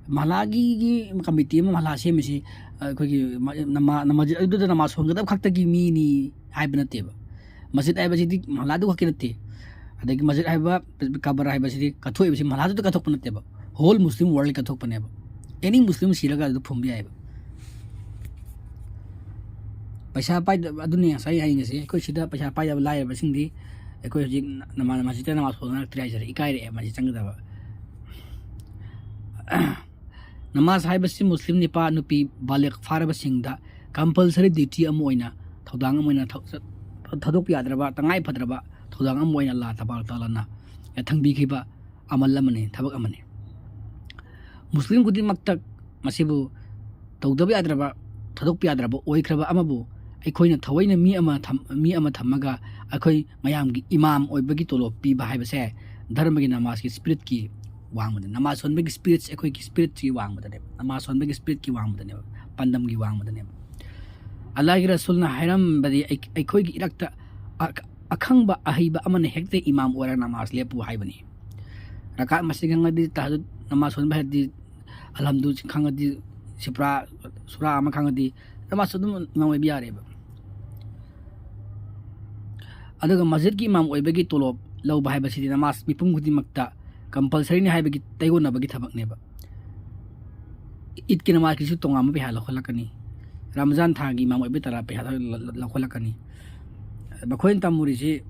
ꯃꯍꯜꯂꯥꯒꯤ committee ꯑꯃ, ꯃꯍꯜꯂꯥ ꯁꯦꯝꯃꯤꯁꯤ ꯑꯩꯈꯣꯏꯒꯤ ꯃ-, ꯅꯃꯥ-, ꯅꯃꯥꯖ-, ꯑꯗꯨꯗ ꯅꯃꯥꯖ ꯁꯣꯟꯒꯗꯕ ꯈꯛꯇꯒꯤ ꯃꯤꯅꯤ ꯍꯥꯏꯕ ꯅꯠꯇꯦꯕ꯫ ꯃꯁꯖꯤꯗ ꯍꯥꯏꯕꯁꯤꯗꯤ ꯃꯍꯜꯂꯥꯗꯨ ꯈꯛꯀꯤ ꯅꯠꯇꯦ, ꯑꯗꯒꯤ ꯃꯁꯖꯤꯗ ꯍꯥꯏꯕ, ꯀꯕꯔ ꯍꯥꯏꯕꯁꯤꯗꯤ ꯀꯠꯊꯣꯛꯏꯕꯁꯤ ꯃꯍꯜꯂꯥꯗꯨꯗ ꯀꯠꯊꯣꯛꯄ ꯅꯠꯇꯦꯕ, whole Muslim world ꯀꯠꯊꯣꯛꯄꯅꯦꯕ꯫ Any Muslim ꯁꯤꯔꯒ ꯑꯗꯨ ꯐꯨꯝꯕ ꯌꯥꯏꯑꯕ꯫ ꯄꯩꯁꯥ ꯄꯥꯏꯗꯕ ꯑꯗꯨꯅꯤ ꯉꯁꯥꯏ ꯍꯥꯏꯅꯤꯡꯉꯤꯁꯤ꯫ ꯑꯩꯈꯣꯏ ꯁꯤꯗ ꯄꯩꯁꯥ ꯄꯥꯏꯗꯕ ꯂꯥꯏꯔꯕꯁꯤꯡꯗꯤ ꯑꯩꯈꯣꯏ ꯍꯧꯖꯤꯛ ꯅꯃꯥ-, ꯃꯁꯖꯤꯗꯇ ꯅꯃꯥꯖ ꯁꯣꯟꯅꯔꯛꯇ꯭ꯔꯦ ꯍꯥꯏꯖꯔꯦ, ꯏꯀꯥꯏꯔꯛꯑꯦ ꯃꯁꯤ ꯆꯪꯒꯗꯕ꯫ ꯅꯃꯥꯖ ꯍꯥꯏꯕꯁꯤ ꯃꯨꯁꯂꯤꯝ ꯅꯤꯄꯥ ꯅꯨꯄꯤ ꯕꯥꯂꯤꯒ ꯐꯥꯔꯕꯁꯤꯡꯗ compulsory duty ꯑꯃ ꯑꯣꯏꯅ, ꯊꯧꯗꯥꯡ ꯑꯃ ꯑꯣꯏꯅ ꯊꯧ-, ꯊꯥꯗꯣꯛꯄ ꯌꯥꯗ꯭ꯔꯕ, ꯇꯉꯥꯏ ꯐꯗ꯭ꯔꯕ ꯊꯧꯗꯥꯡ ꯑꯃ ꯑꯣꯏꯅ ꯑꯜꯂꯥꯍ ꯇꯕꯥꯔꯛ ꯇꯥꯂꯥꯅ ꯌꯥꯊꯪꯕꯤꯈꯤꯕ ꯑꯃꯜ ꯑꯃꯅꯤ, ꯊꯕꯛ ꯑꯃꯅꯤ꯫ ꯃꯨꯁꯂꯤꯝ ꯈꯨꯗꯤꯡꯃꯛꯇ ꯃꯁꯤꯕꯨ ꯇꯧꯗꯕ ꯌꯥꯗ꯭ꯔꯕ, ꯊꯥꯗꯣꯛꯄ ꯌꯥꯗ꯭ꯔꯕ ꯑꯣꯏꯈ꯭ꯔꯕ ꯑꯃꯕꯨ ꯑꯩꯈꯣꯏꯅ ꯊꯑꯣꯏꯅ ꯃꯤ ꯑꯃ ꯊꯝ-, ꯃꯤ ꯑꯃ ꯊꯝꯃꯒ ꯑꯩꯈꯣꯏ ꯃꯌꯥꯝꯒꯤ ꯏꯃꯥꯝ ꯑꯣꯏꯕꯒꯤ ꯇꯣꯂꯣꯞ ꯄꯤꯕ ꯍꯥꯏꯕꯁꯦ ꯙꯔꯃꯒꯤ ꯅꯃꯥꯖꯀꯤ spiritꯀꯤ ꯋꯥꯡꯃꯗ, ꯅꯃꯥꯖ ꯁꯣꯟꯕꯒꯤ spiritꯁꯦ ꯑꯩꯈꯣꯏꯒꯤ spiritꯀꯤ ꯋꯥꯡꯃꯗꯅꯦꯕ, ꯅꯃꯥꯖ ꯁꯣꯟꯕꯒꯤ spiritꯀꯤ ꯋꯥꯡꯃꯗꯅꯦꯕ, ꯄꯥꯟꯗꯝꯒꯤ ꯋꯥꯡꯃꯗꯅꯦꯕ꯫ ꯑꯜꯂꯥꯍꯒꯤ ꯔꯁꯨꯜꯅ ꯍꯥꯏꯔꯝꯕꯗꯤ ꯑꯩ-, ꯑꯩꯈꯣꯏꯒꯤ ꯏꯔꯛꯇ ꯑ-, ꯑꯈꯪꯕ ꯑꯍꯩꯕ ꯑꯃꯅ ꯍꯦꯛꯇ ꯏꯃꯥꯝ ꯑꯣꯏꯔꯒ ꯅꯃꯥꯖ ꯂꯦꯞꯄꯨ ꯍꯥꯏꯕꯅꯤ꯫ ꯔꯀꯥꯠ ꯃꯁꯤꯡ ꯈꯪꯉꯗꯤ, ꯇꯍꯖꯨꯗ ꯅꯃꯥꯖ ꯁꯣꯟꯕ ꯍꯩꯔꯗꯤ, ꯑꯜꯍꯝꯗꯨ ꯈꯪꯉꯗꯤ, ꯁꯤꯄ꯭ꯔꯥ, ꯁꯨꯔꯥ ꯑꯃ ꯈꯪꯉꯗꯤ, ꯅꯃꯥꯖ ꯑꯗꯨꯝ ꯏꯃꯥꯝ ꯑꯣꯏꯕ ꯌꯥꯔꯦꯕ꯫ ꯑꯗꯨꯒ ꯃꯁꯖꯤꯗꯀꯤ ꯏꯃꯥꯝ ꯑꯣꯏꯕꯒꯤ ꯇꯣꯂꯣꯞ ꯂꯧꯕ ꯍꯥꯏꯕꯁꯤꯗꯤ ꯅꯃꯥꯖ ꯃꯤꯄꯨꯝ ꯈꯨꯗꯤꯡꯃꯛꯇ compulsoryꯅꯤ ꯍꯥꯏꯕꯒꯤ ꯇꯩꯒꯣꯟꯅꯕꯒꯤ ꯊꯕꯛꯅꯦꯕ꯫ ꯏꯗꯀꯤ ꯅꯃꯥꯖꯀꯤꯁꯨ ꯇꯣꯉꯥꯟꯕ ꯄꯩꯁꯥ ꯂꯧꯈꯠꯂꯛꯀꯅꯤ, ꯔꯃꯖꯥꯟ ꯊꯥꯒꯤ ꯏꯃꯥꯝ ꯑꯣꯏꯕꯒꯤ ꯇꯔꯥ ꯄꯩꯁꯥ ꯂꯧ-, ꯂꯧ-, ꯂꯧꯈꯠꯂꯛꯀꯅꯤ꯫ ꯃꯈꯣꯏꯅ ꯇꯝꯃꯨꯔꯤꯁꯤ,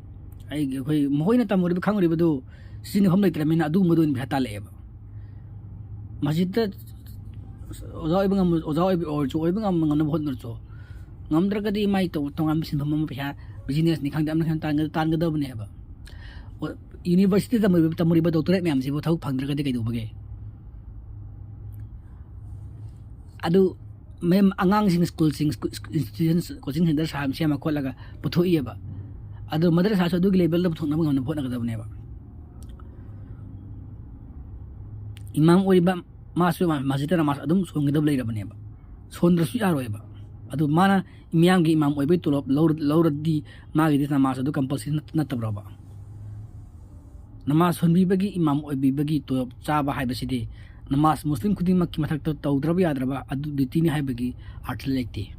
ꯑꯩꯒꯤ, ꯑꯩꯈꯣꯏ, ꯃꯈꯣꯏꯅ ꯇꯝꯃꯨꯔꯤꯕ, ꯈꯪꯉꯨꯔꯤꯕꯗꯨ ꯁꯤꯖꯤꯟꯅꯐꯝ ꯂꯩꯇ꯭ꯔꯕꯅꯤꯅ ꯑꯗꯨꯒꯨꯝꯕꯗ ꯑꯣꯏꯅ ꯄꯩꯁꯥ ꯇꯥꯜꯂꯛꯑꯦꯕ꯫ ꯃꯁꯖꯤꯗꯇ ꯑꯣꯖꯥ ꯑꯣꯏꯕ ꯉꯝ-, ꯑꯣꯖꯥ ꯑꯣꯏꯕ ꯑꯣꯏꯔꯁꯨ, ꯑꯣꯏꯕ ꯉꯝ-, ꯉꯝꯅꯕ ꯍꯣꯠꯅꯔꯁꯨ, ꯉꯝꯗ꯭ꯔꯒꯗꯤ ꯃꯥꯏ ꯇꯣ-, ꯇꯣꯉꯥꯟꯕ ꯁꯤꯟꯐꯝ ꯑꯃ, ꯄꯩꯁꯥ, businessꯅꯤ ꯈꯪꯗꯦ, ꯑꯃꯅ ꯈꯪꯗꯦ, ꯇꯥꯟꯒ-, ꯇꯥꯟꯒꯗꯕꯅꯦꯕ꯫ ꯑꯣ, universityꯗ ꯇꯝꯃꯨꯔꯤꯕ, ꯇꯝꯃꯨꯔꯤꯕ doctorate ꯃꯌꯥꯝꯁꯤꯕꯨ ꯊꯕꯛ ꯐꯪꯗ꯭ꯔꯒꯗꯤ ꯀꯩꯗꯧꯕꯒꯦ? ꯑꯗꯨ ꯃꯌꯥꯝ ꯑꯉꯥꯡꯁꯤꯡ, ꯁ꯭ꯀꯨꯜꯁꯤꯡ, school, school, institutions, coaching centre ꯁꯥ-, ꯁꯦꯝꯃ ꯈꯣꯠꯂꯒ ꯄꯨꯊꯣꯛꯏꯑꯕ꯫ ꯑꯗꯨ ꯃꯗ꯭ꯔꯁꯥꯁꯨ ꯑꯗꯨꯒꯤ levelꯗ ꯄꯨꯊꯣꯛꯅꯕ ꯉꯝꯅꯕ ꯍꯣꯠꯅꯒꯗꯕꯅꯦꯕ꯫ ꯏꯃꯥꯝ ꯑꯣꯏꯔꯤꯕ ꯃꯥꯁꯨ ꯃꯁꯖꯤꯗꯇ ꯅꯃꯥꯖ ꯑꯗꯨꯝ ꯁꯣꯟꯒꯗꯕ ꯂꯩꯔꯕꯅꯦꯕ, ꯁꯣꯟꯗ꯭ꯔꯁꯨ ꯌꯥꯔꯣꯏꯕ꯫ ꯑꯗꯨ ꯃꯥꯅ ꯃꯤꯌꯥꯝꯒꯤ ꯏꯃꯥꯝ ꯑꯣꯏꯕꯒꯤ ꯇꯣꯂꯣꯞ ꯂꯧꯔ-, ꯂꯧꯔꯗꯤ ꯃꯥꯒꯤꯗꯤ ꯅꯃꯥꯖ ꯑꯗꯨ compulsory ꯅꯠ-, ꯅꯠꯇꯕ꯭ꯔꯕ? ꯅꯃꯥꯖ ꯁꯣꯟꯕꯤꯕꯒꯤ, ꯏꯃꯥꯝ ꯑꯣꯏꯕꯤꯕꯒꯤ ꯇꯣꯂꯣꯞ ꯆꯥꯕ ꯍꯥꯏꯕꯁꯤꯗꯤ ꯅꯃꯥꯖ ꯃꯨꯁꯂꯤꯝ ꯈꯨꯗꯤꯡꯃꯛꯀꯤ ꯃꯊꯛꯇ ꯇꯧꯗ꯭ꯔꯕ ꯌꯥꯗ꯭ꯔꯕ ꯑꯗꯨ dutyꯅꯤ ꯍꯥꯏꯕꯒꯤ ꯑꯥꯔꯊ ꯂꯩꯇꯦ꯫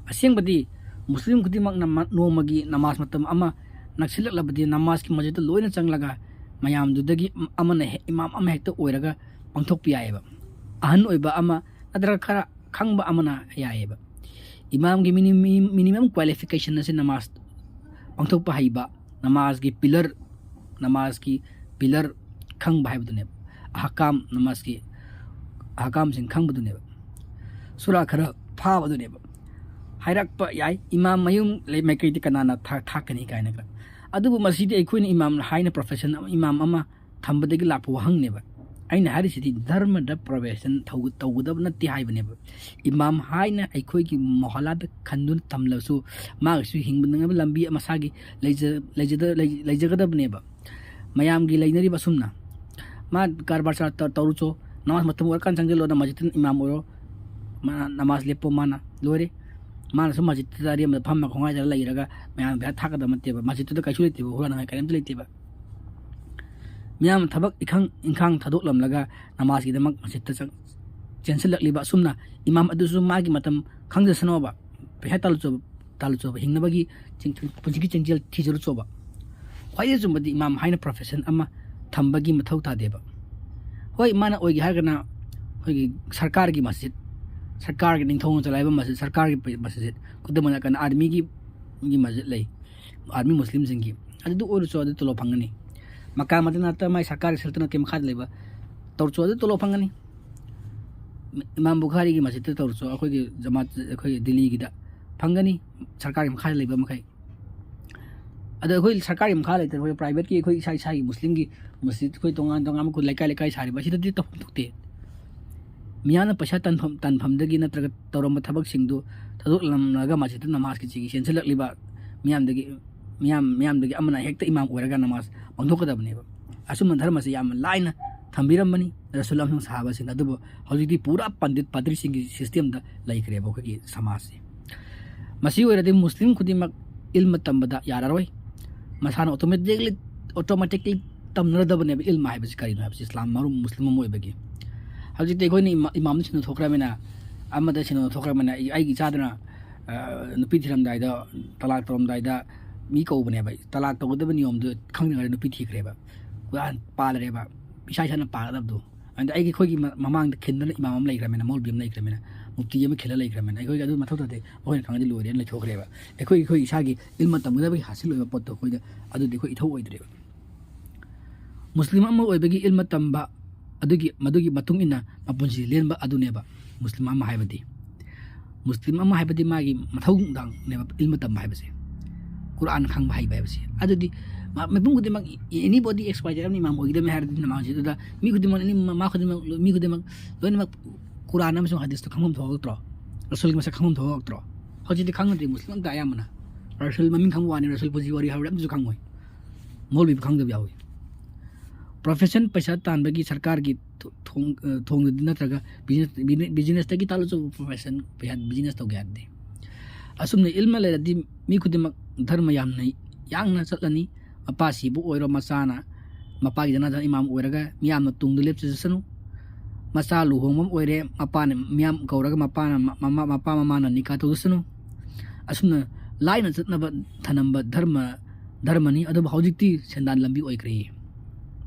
ꯑꯁꯦꯡꯕꯗꯤ ꯃꯨꯁꯂꯤꯝ ꯈꯨꯗꯤꯡꯃꯛꯅ ꯃ-, ꯅꯣꯡꯃꯒꯤ ꯅꯃꯥꯖ ꯃꯇꯝ ꯑꯃ ꯅꯛꯁꯤꯜꯂꯛꯂꯕꯗꯤ ꯅꯃꯥꯖꯀꯤ ꯃꯁꯖꯤꯗꯇ ꯂꯣꯏꯅ ꯆꯪꯂꯒ ꯃꯌꯥꯝꯗꯨꯗꯒꯤ ꯑꯃꯅ ꯍꯦ-, ꯏꯃꯥꯝ ꯑꯃ ꯍꯦꯛꯇ ꯑꯣꯏꯔꯒ ꯄꯥꯡꯊꯣꯛꯄ ꯌꯥꯏꯑꯕ꯫ ꯑꯍꯟ ꯑꯣꯏꯕ ꯑꯃ ꯅꯠꯇ꯭ꯔꯒ ꯈꯔ ꯈꯪꯕ ꯑꯃꯅ ꯌꯥꯏꯑꯕ꯫ ꯏꯃꯥꯝꯒꯤ ꯃꯤꯅꯤ-, ꯃꯤ-, minimum qualification ꯑꯁꯤ ꯅꯃꯥꯖ ꯄꯥꯡꯊꯣꯛꯄ ꯍꯩꯕ, ꯅꯃꯥꯖꯀꯤ pillar, ꯅꯃꯥꯖꯀꯤ pillar ꯈꯪꯕ ꯍꯥꯏꯕꯗꯨꯅꯦꯕ꯫ ꯑꯍꯀꯥꯝ, ꯅꯃꯥꯖꯀꯤ ꯑꯍꯀꯥꯝꯁꯤꯡ ꯈꯪꯕꯗꯨꯅꯦꯕ꯫ ꯁꯨꯔꯥ ꯈꯔ ꯐꯥꯕꯗꯨꯅꯦꯕ꯫ ꯍꯥꯏꯔꯛꯄ ꯌꯥꯏ, "ꯏꯃꯥꯝ ꯃꯌꯨꯝ ꯂꯩ ꯃꯥꯏꯀꯩꯗꯤ ꯀꯅꯥꯅ ꯊꯥ-, ꯊꯥꯛꯀꯅꯤ?" ꯀꯥꯏꯅꯒ꯫ ꯑꯗꯨꯕꯨ ꯃꯁꯤꯗꯤ ꯑꯩꯈꯣꯏꯅ ꯏꯃꯥꯝ ꯍꯥꯏꯅ profession ꯑꯃ, ꯏꯃꯥꯝ ꯑꯃ ꯊꯝꯕꯗꯒꯤ ꯂꯥꯛꯄ ꯋꯥꯍꯪꯅꯦꯕ꯫ ꯑꯩꯅ ꯍꯥꯏꯔꯤꯁꯤꯗꯤ ꯙꯔꯃꯗ ꯄ꯭ꯔꯣꯕꯦꯁꯟ ꯇꯧꯒꯗꯕ ꯅꯠꯇꯦ ꯍꯥꯏꯕꯅꯦꯕ꯫ ꯏꯃꯥꯝ ꯍꯥꯏꯅ ꯑꯩꯈꯣꯏꯒꯤ ꯃꯣꯍꯜꯂꯥꯗ ꯈꯟꯗꯨꯅ ꯊꯝꯂꯕꯁꯨ, ꯃꯥꯒꯤꯁꯨ ꯍꯤꯡꯕ ꯉꯝꯅꯕ ꯂꯝꯕꯤ ꯃꯁꯥꯒꯤ ꯂꯩꯖ-, ꯂꯩꯖꯗ-, ꯂꯩ-, ꯂꯩꯖꯒꯗꯕꯅꯦꯕ꯫ ꯃꯌꯥꯝꯒꯤ ꯂꯩꯅꯔꯤꯕ ꯑꯁꯨꯝꯅ, ꯃꯥ ꯀꯔꯕꯥꯔ ꯆꯥ-, ꯇꯧ-, ꯇꯧꯔꯨꯆꯣ, ꯅꯃꯥꯖ ꯃꯇꯝ ꯑꯣꯏꯔꯀꯥꯟꯗ ꯆꯪꯁꯤꯜꯂꯣ, ꯅꯃꯥꯖꯤꯠꯇ ꯏꯃꯥꯝ ꯑꯣꯏꯔꯣ, ꯃꯥ ꯅꯃꯥꯖ ꯂꯦꯞꯄꯣ, ꯃꯥꯅ ꯂꯣꯏꯔꯦ꯫ ꯃꯥꯅꯁꯨ ꯃꯁꯖꯤꯠꯇꯨꯗ ꯑꯔꯦꯝꯕꯗ ꯐꯝꯃ ꯈꯣꯡꯒꯥꯏ ꯆꯥꯔ ꯂꯩꯔꯒ ꯃꯌꯥꯝ ꯄꯩꯁꯥ ꯊꯥꯛꯀꯗꯕ ꯅꯠꯇꯦꯕ꯫ ꯃꯁꯖꯤꯠꯇꯨꯗ ꯀꯩꯁꯨ ꯂꯩꯇꯦꯕ, ꯍꯨꯔꯥꯟꯅꯉꯥꯏ ꯀꯔꯤꯝꯇ ꯂꯩꯇꯦꯕ꯫ ꯃꯤꯌꯥꯝ ꯊꯕꯛ ꯏꯈꯪ-, ꯏꯪꯈꯥꯡ ꯊꯥꯗꯣꯛꯂꯝꯂꯒ ꯅꯃꯥꯖꯀꯤꯗꯃꯛ ꯃꯁꯖꯤꯠꯇ ꯆꯪ-, ꯆꯦꯟꯁꯤꯜꯂꯛꯂꯤꯕ ꯑꯁꯨꯝꯅ ꯏꯃꯥꯝ ꯑꯗꯨꯁꯨ ꯃꯥꯒꯤ ꯃꯇꯝ ꯈꯪꯖꯁꯅꯣꯕ꯫ ꯄꯩꯁꯥ ꯇꯥꯜꯂꯨꯆꯣꯕ, ꯇꯥꯜꯂꯨꯆꯣꯕ, ꯍꯤꯡꯅꯕꯒꯤ ꯆꯤꯡ-, ꯄꯨꯟꯁꯤꯒꯤ ꯆꯦꯡꯖꯦꯜ ꯊꯤꯖꯔꯨꯆꯣꯕ꯫ ꯈ꯭ꯋꯥꯏꯗꯒꯤ ꯑꯆꯨꯝꯕꯗꯤ ꯏꯃꯥꯝ ꯍꯥꯏꯅ ꯄ꯭ꯔꯣꯐꯦꯁꯟ ꯑꯃ ꯊꯝꯕꯒꯤ ꯃꯊꯧ ꯇꯥꯗꯦꯕ꯫ ꯍꯣꯏ, ꯃꯥꯅ ꯑꯣꯏꯒꯦ ꯍꯥꯏꯔꯒꯅ ꯑꯩꯈꯣꯏꯒꯤ ꯁꯔꯀꯥꯔꯒꯤ ꯃꯁꯖꯤꯠ, ꯁꯔꯀꯥꯔꯒꯤ ꯅꯤꯡꯊꯧꯅ ꯆꯂꯥꯏꯕ ꯃꯁꯖꯤꯠ, ꯁꯔꯀꯥꯔꯒꯤ ꯃꯁꯖꯤꯠ, ꯈꯨꯗꯝ ꯑꯣꯏꯅ ꯀꯩꯅꯣ, ꯑꯥꯔꯃꯤꯒꯤ, ꯒꯤ ꯃꯁꯖꯤꯠ ꯂꯩ, ꯑꯥꯔꯃꯤ ꯃꯨꯁꯂꯤꯝꯁꯤꯡꯒꯤ, ꯑꯗꯨꯗ ꯑꯣꯏꯔꯁꯨ ꯑꯗꯨ ꯇꯣꯂꯣꯞ ꯐꯪꯒꯅꯤ꯫ ꯃꯀꯥ ꯃꯗꯤꯅꯥꯠꯇ ꯃꯥꯏ ꯁꯔꯀꯥꯔꯒꯤ ꯁꯜꯇꯅꯠꯀꯤ ꯃꯈꯥꯗ ꯂꯩꯕ ꯇꯧꯔꯁꯨ ꯑꯗꯨ ꯇꯣꯂꯣꯞ ꯐꯪꯒꯅꯤ꯫ ꯏꯃꯥꯝ ꯕꯨꯈꯥꯔꯤꯒꯤ ꯃꯁꯖꯤꯠꯇ ꯇꯧꯔꯁꯨ, ꯑꯩꯈꯣꯏꯒꯤ ꯖꯃꯥꯠ, ꯑꯩꯈꯣꯏ ꯗꯤꯜꯂꯤꯒꯤꯗ ꯐꯪꯒꯅꯤ, ꯁꯔꯀꯥꯔꯒꯤ ꯃꯈꯥꯗ ꯂꯩꯕ ꯃꯈꯩ꯫ ꯑꯗꯣ ꯑꯩꯈꯣꯏ ꯁꯔꯀꯥꯔꯒꯤ ꯃꯈꯥ ꯂꯩꯇꯅ ꯑꯩꯈꯣꯏ ꯄ꯭ꯔꯥꯏꯚꯦꯠꯀꯤ, ꯑꯩꯈꯣꯏ ꯏꯁꯥ ꯏꯁꯥꯒꯤ ꯃꯨꯁꯂꯤꯝꯒꯤ ꯃꯁꯖꯤꯠ, ꯑꯩꯈꯣꯏ ꯇꯣꯉꯥꯟ ꯇꯣꯉꯥꯟꯕ ꯑꯩꯈꯣꯏ ꯂꯩꯀꯥꯏ ꯂꯩꯀꯥꯏ ꯁꯥꯔꯤꯕ ꯑꯁꯤꯗꯗꯤ ꯇꯧꯐꯝ ꯊꯣꯛꯇꯦ꯫ ꯃꯤꯌꯥꯝꯅ ꯄꯩꯁꯥ ꯇꯥꯟꯐꯝ, ꯇꯥꯟꯐꯝꯗꯒꯤ ꯅꯠꯇ꯭ꯔꯒ ꯇꯧꯔꯝꯕ ꯊꯕꯛꯁꯤꯡꯗꯨ ꯊꯥꯗꯣꯛꯂꯝꯂꯒ ꯃꯁꯖꯤꯠꯇ ꯅꯃꯥꯖꯀꯤ ꯆꯤꯒꯤ ꯆꯦꯟꯁꯤꯜꯂꯛꯂꯤꯕ ꯃꯤꯌꯥꯝꯗꯒꯤ, ꯃꯤꯌꯥꯝ, ꯃꯤꯌꯥꯝꯗꯒꯤ ꯑꯃꯅ ꯍꯦꯛꯇ ꯏꯃꯥꯝ ꯑꯣꯏꯔꯒ ꯅꯃꯥꯖ ꯄꯥꯡꯊꯣꯛꯀꯗꯕꯅꯦꯕ꯫ ꯑꯆꯨꯝꯕ ꯙꯔꯃꯁꯤ ꯌꯥꯝꯅ ꯂꯥꯏꯅ ꯊꯝꯕꯤꯔꯝꯕꯅꯤ ꯔꯁꯨꯜ ꯑꯃꯁꯨꯡ ꯁꯍꯥꯕꯥꯁꯤꯡꯅ, ꯑꯗꯨꯕꯨ ꯍꯧꯖꯤꯛꯇꯤ ꯄꯨꯔꯥ ꯄꯟꯗꯤꯠ ꯄꯥꯗ꯭ꯔꯤꯁꯤꯡꯒꯤ ꯁꯤꯁꯇꯦꯝꯗ ꯂꯩꯈ꯭ꯔꯦꯕ ꯑꯩꯈꯣꯏꯒꯤ ꯁꯃꯥꯖꯁꯤ꯫ ꯃꯁꯤ ꯑꯣꯏꯔꯗꯤ ꯃꯨꯁꯂꯤꯝ ꯈꯨꯗꯤꯡꯃꯛ ꯏꯜꯃ ꯇꯝꯕꯗ ꯌꯥꯔꯔꯣꯏ꯫ ꯃꯁꯥꯅ automatically, automatically ꯇꯝꯅꯔꯗꯕꯅꯦꯕ ꯏꯜꯃ ꯍꯥꯏꯕꯁꯤ ꯀꯔꯤꯅꯣ ꯍꯥꯏꯕꯁꯤ, ꯏꯁꯂꯥꯝ ꯃꯔꯨꯝ ꯃꯨꯁꯂꯤꯝ ꯑꯃ ꯑꯣꯏꯕꯒꯤ꯫ ꯍꯧꯖꯤꯛꯇꯤ ꯑꯩꯈꯣꯏꯅ ꯏꯃꯥ-, ꯏꯃꯥꯝꯗ ꯁꯤꯟꯅ ꯊꯣꯛꯈ꯭ꯔꯕꯅꯤꯅ, ꯑꯃꯗ ꯁꯤꯟꯅ ꯊꯣꯛꯈ꯭ꯔꯕꯅꯤꯅ, ꯑꯩ-, ꯑꯩꯒꯤ ꯏꯆꯥꯗꯨꯅ, ꯑ, ꯅꯨꯄꯤ ꯊꯤꯔꯝꯗꯥꯏꯗ, ꯇꯂꯥꯛ ꯇꯧꯔꯝꯗꯥꯏꯗ ꯃꯤ ꯀꯧꯕꯅꯦꯕ꯫ ꯇꯂꯥꯛ ꯇꯧꯒꯗꯕ ꯅꯤꯌꯣꯝꯗꯨ ꯈꯪꯗ꯭ꯔꯤꯉꯩꯗ ꯅꯨꯄꯤ ꯊꯤꯈ꯭ꯔꯦꯕ꯫ ꯀꯨꯔꯥꯟ ꯄꯥꯜꯂꯦꯕ, ꯏꯁꯥ ꯏꯁꯥꯅ ꯄꯥꯒꯗꯕꯗꯣ꯫ ꯑꯗ ꯑꯩꯒꯤ, ꯑꯩꯈꯣꯏꯒꯤ ꯃ-, ꯃꯃꯥꯡꯗ ꯈꯤꯟꯗꯅ ꯏꯃꯥꯝ ꯑꯃ ꯂꯩꯈ꯭ꯔꯃꯤꯅ, ꯃꯧꯂꯕꯤ ꯑꯃ ꯂꯩꯈ꯭ꯔꯃꯤꯅ, ꯃꯨꯐꯇꯤ ꯑꯃ ꯈꯤꯜꯂ ꯂꯩꯈ꯭ꯔꯃꯤꯅ, ꯑꯩꯈꯣꯏꯒꯤ ꯑꯗꯨ ꯃꯊꯧ ꯇꯥꯗꯦ, ꯃꯈꯣꯏꯅ ꯈꯪꯉꯗꯤ ꯂꯣꯏꯔꯦꯅ ꯂꯩꯊꯣꯛꯈ꯭ꯔꯦꯕ꯫ ꯑꯩꯈꯣꯏ, ꯑꯩꯈꯣꯏ ꯏꯁꯥꯒꯤ ꯏꯜꯃ ꯇꯝꯒꯗꯕꯒꯤ ꯍꯥꯁꯤꯜ ꯑꯣꯏꯕ ꯄꯣꯠꯇꯣ ꯑꯩꯈꯣꯏꯗ, ꯑꯗꯨꯗꯤ ꯑꯩꯈꯣꯏ ꯏꯊꯧ ꯑꯣꯏꯗ꯭ꯔꯦꯕ꯫ ꯃꯨꯁꯂꯤꯝ ꯑꯃ ꯑꯣꯏꯕꯒꯤ ꯏꯜꯃ ꯇꯝꯕ, ꯑꯗꯨꯒꯤ, ꯃꯗꯨꯒꯤ ꯃꯇꯨꯡ ꯏꯟꯅ ꯃꯄꯨꯟꯁꯤ ꯂꯦꯟꯕ ꯑꯗꯨꯅꯦꯕ ꯃꯨꯁꯂꯤꯝ ꯑꯃ ꯍꯥꯏꯕꯗꯤ꯫ ꯃꯨꯁꯂꯤꯝ ꯑꯃ ꯍꯥꯏꯕꯗꯤ ꯃꯥꯒꯤ ꯃꯊꯧꯗꯥꯡꯅꯦꯕ ꯏꯜꯃ ꯇꯝꯕ ꯍꯥꯏꯕꯁꯦ, ꯀꯨꯔꯥꯟ ꯈꯪꯕ ꯍꯩꯕ ꯍꯥꯏꯕꯁꯦ꯫ ꯑꯗꯨꯗꯤ ꯃꯥ-, ꯃꯤꯄꯨꯝ ꯈꯨꯗꯤꯡꯃꯛ, anybody X Y Z ꯑꯃꯅ ꯏꯃꯥꯝ ꯑꯣꯏꯒꯗꯕꯅꯤ ꯍꯥꯏꯔꯗꯤ ꯅꯃꯥꯖꯤꯗꯨꯗ ꯃꯤ ꯈꯨꯗꯤꯡꯃꯛ, ꯑꯅꯤ ꯃꯃꯥ ꯈꯨꯗꯤꯡꯃꯛ, ꯃꯤ ꯈꯨꯗꯤꯡꯃꯛ ꯂꯣꯏꯅꯃꯛ ꯀꯨꯔꯥꯟ ꯑꯃꯁꯨꯡ ꯍꯗꯤꯁꯇꯣ ꯈꯪꯐꯝ ꯊꯣꯛꯂꯛꯇ꯭ꯔꯣ? ꯔꯁꯨꯜꯒꯤ ꯃꯁꯛ ꯈꯪꯐꯝ ꯊꯣꯛꯂꯛꯇ꯭ꯔꯣ? ꯍꯧꯖꯤꯛꯇꯤ ꯈꯪꯅꯗꯦ, ꯃꯨꯁꯂꯤꯝ ꯑꯝꯇ ꯑꯌꯥꯝꯕꯅ꯫ ꯔꯁꯨꯜ ꯃꯃꯤꯡ ꯈꯪꯕ ꯋꯥꯅꯤ, ꯔꯁꯨꯜ ꯄꯨꯟꯁꯤ ꯋꯥꯔꯤ ꯍꯥꯏꯕ ꯑꯝꯇꯁꯨ ꯈꯪꯉꯣꯏ꯫ ꯃꯧꯂꯨꯕꯤ ꯈꯪꯗꯕ ꯌꯥꯎꯏ꯫ Profession ꯄꯩꯁꯥ ꯇꯥꯟꯕꯒꯤ ꯁꯔꯀꯥꯔꯒꯤ ꯊꯣ-, ꯊꯣꯡ-, ꯑ, ꯊꯣꯡꯗꯗꯤ ꯅꯠꯇ꯭ꯔꯒ business, business, businessꯇꯒꯤ ꯇꯥꯜꯂꯁꯨ profession ꯄꯩꯁꯥ business ꯇꯧꯒꯦ ꯍꯥꯏꯔꯗꯤ꯫ ꯑꯁꯨꯝꯅ ꯏꯜꯃ ꯂꯩꯔꯗꯤ ꯃꯤ ꯈꯨꯗꯤꯡꯃꯛ ꯙꯔꯃ ꯌꯥꯝꯅ ꯌꯥꯡꯅ ꯆꯠꯂꯅꯤ꯫ ꯃꯄꯥ ꯁꯤꯕ ꯑꯣꯏꯔꯣ, ꯃꯆꯥꯅ ꯃꯄꯥꯒꯤ ꯖꯅꯥꯖꯥ ꯏꯃꯥꯝ ꯑꯣꯏꯔꯒ ꯃꯤꯌꯥꯝꯅ ꯇꯨꯡꯗ ꯂꯦꯞꯆꯖꯁꯅꯨ꯫ ꯃꯆꯥ ꯂꯨꯍꯣꯡꯕ ꯑꯃ ꯑꯣꯏꯔꯦ, ꯃꯄꯥꯅ ꯃꯤꯌꯥꯝ ꯀꯧꯔꯒ ꯃꯄꯥꯅ ꯃ-, ꯃꯃꯥ, ꯃꯄꯥ ꯃꯃꯥꯅ ꯅꯤꯀꯥ ꯇꯧꯖꯁꯅꯨ꯫ ꯑꯁꯨꯝꯅ ꯂꯥꯏꯅ ꯆꯠꯅꯕ ꯊꯅꯝꯕ ꯙꯔꯃ, ꯙꯔꯃꯅꯤ꯫ ꯑꯗꯨꯕꯨ ꯍꯧꯖꯤꯛꯇꯤ ꯁꯦꯟꯗꯥꯟ ꯂꯝꯕꯤ ꯑꯣꯏꯈ꯭ꯔꯦ꯫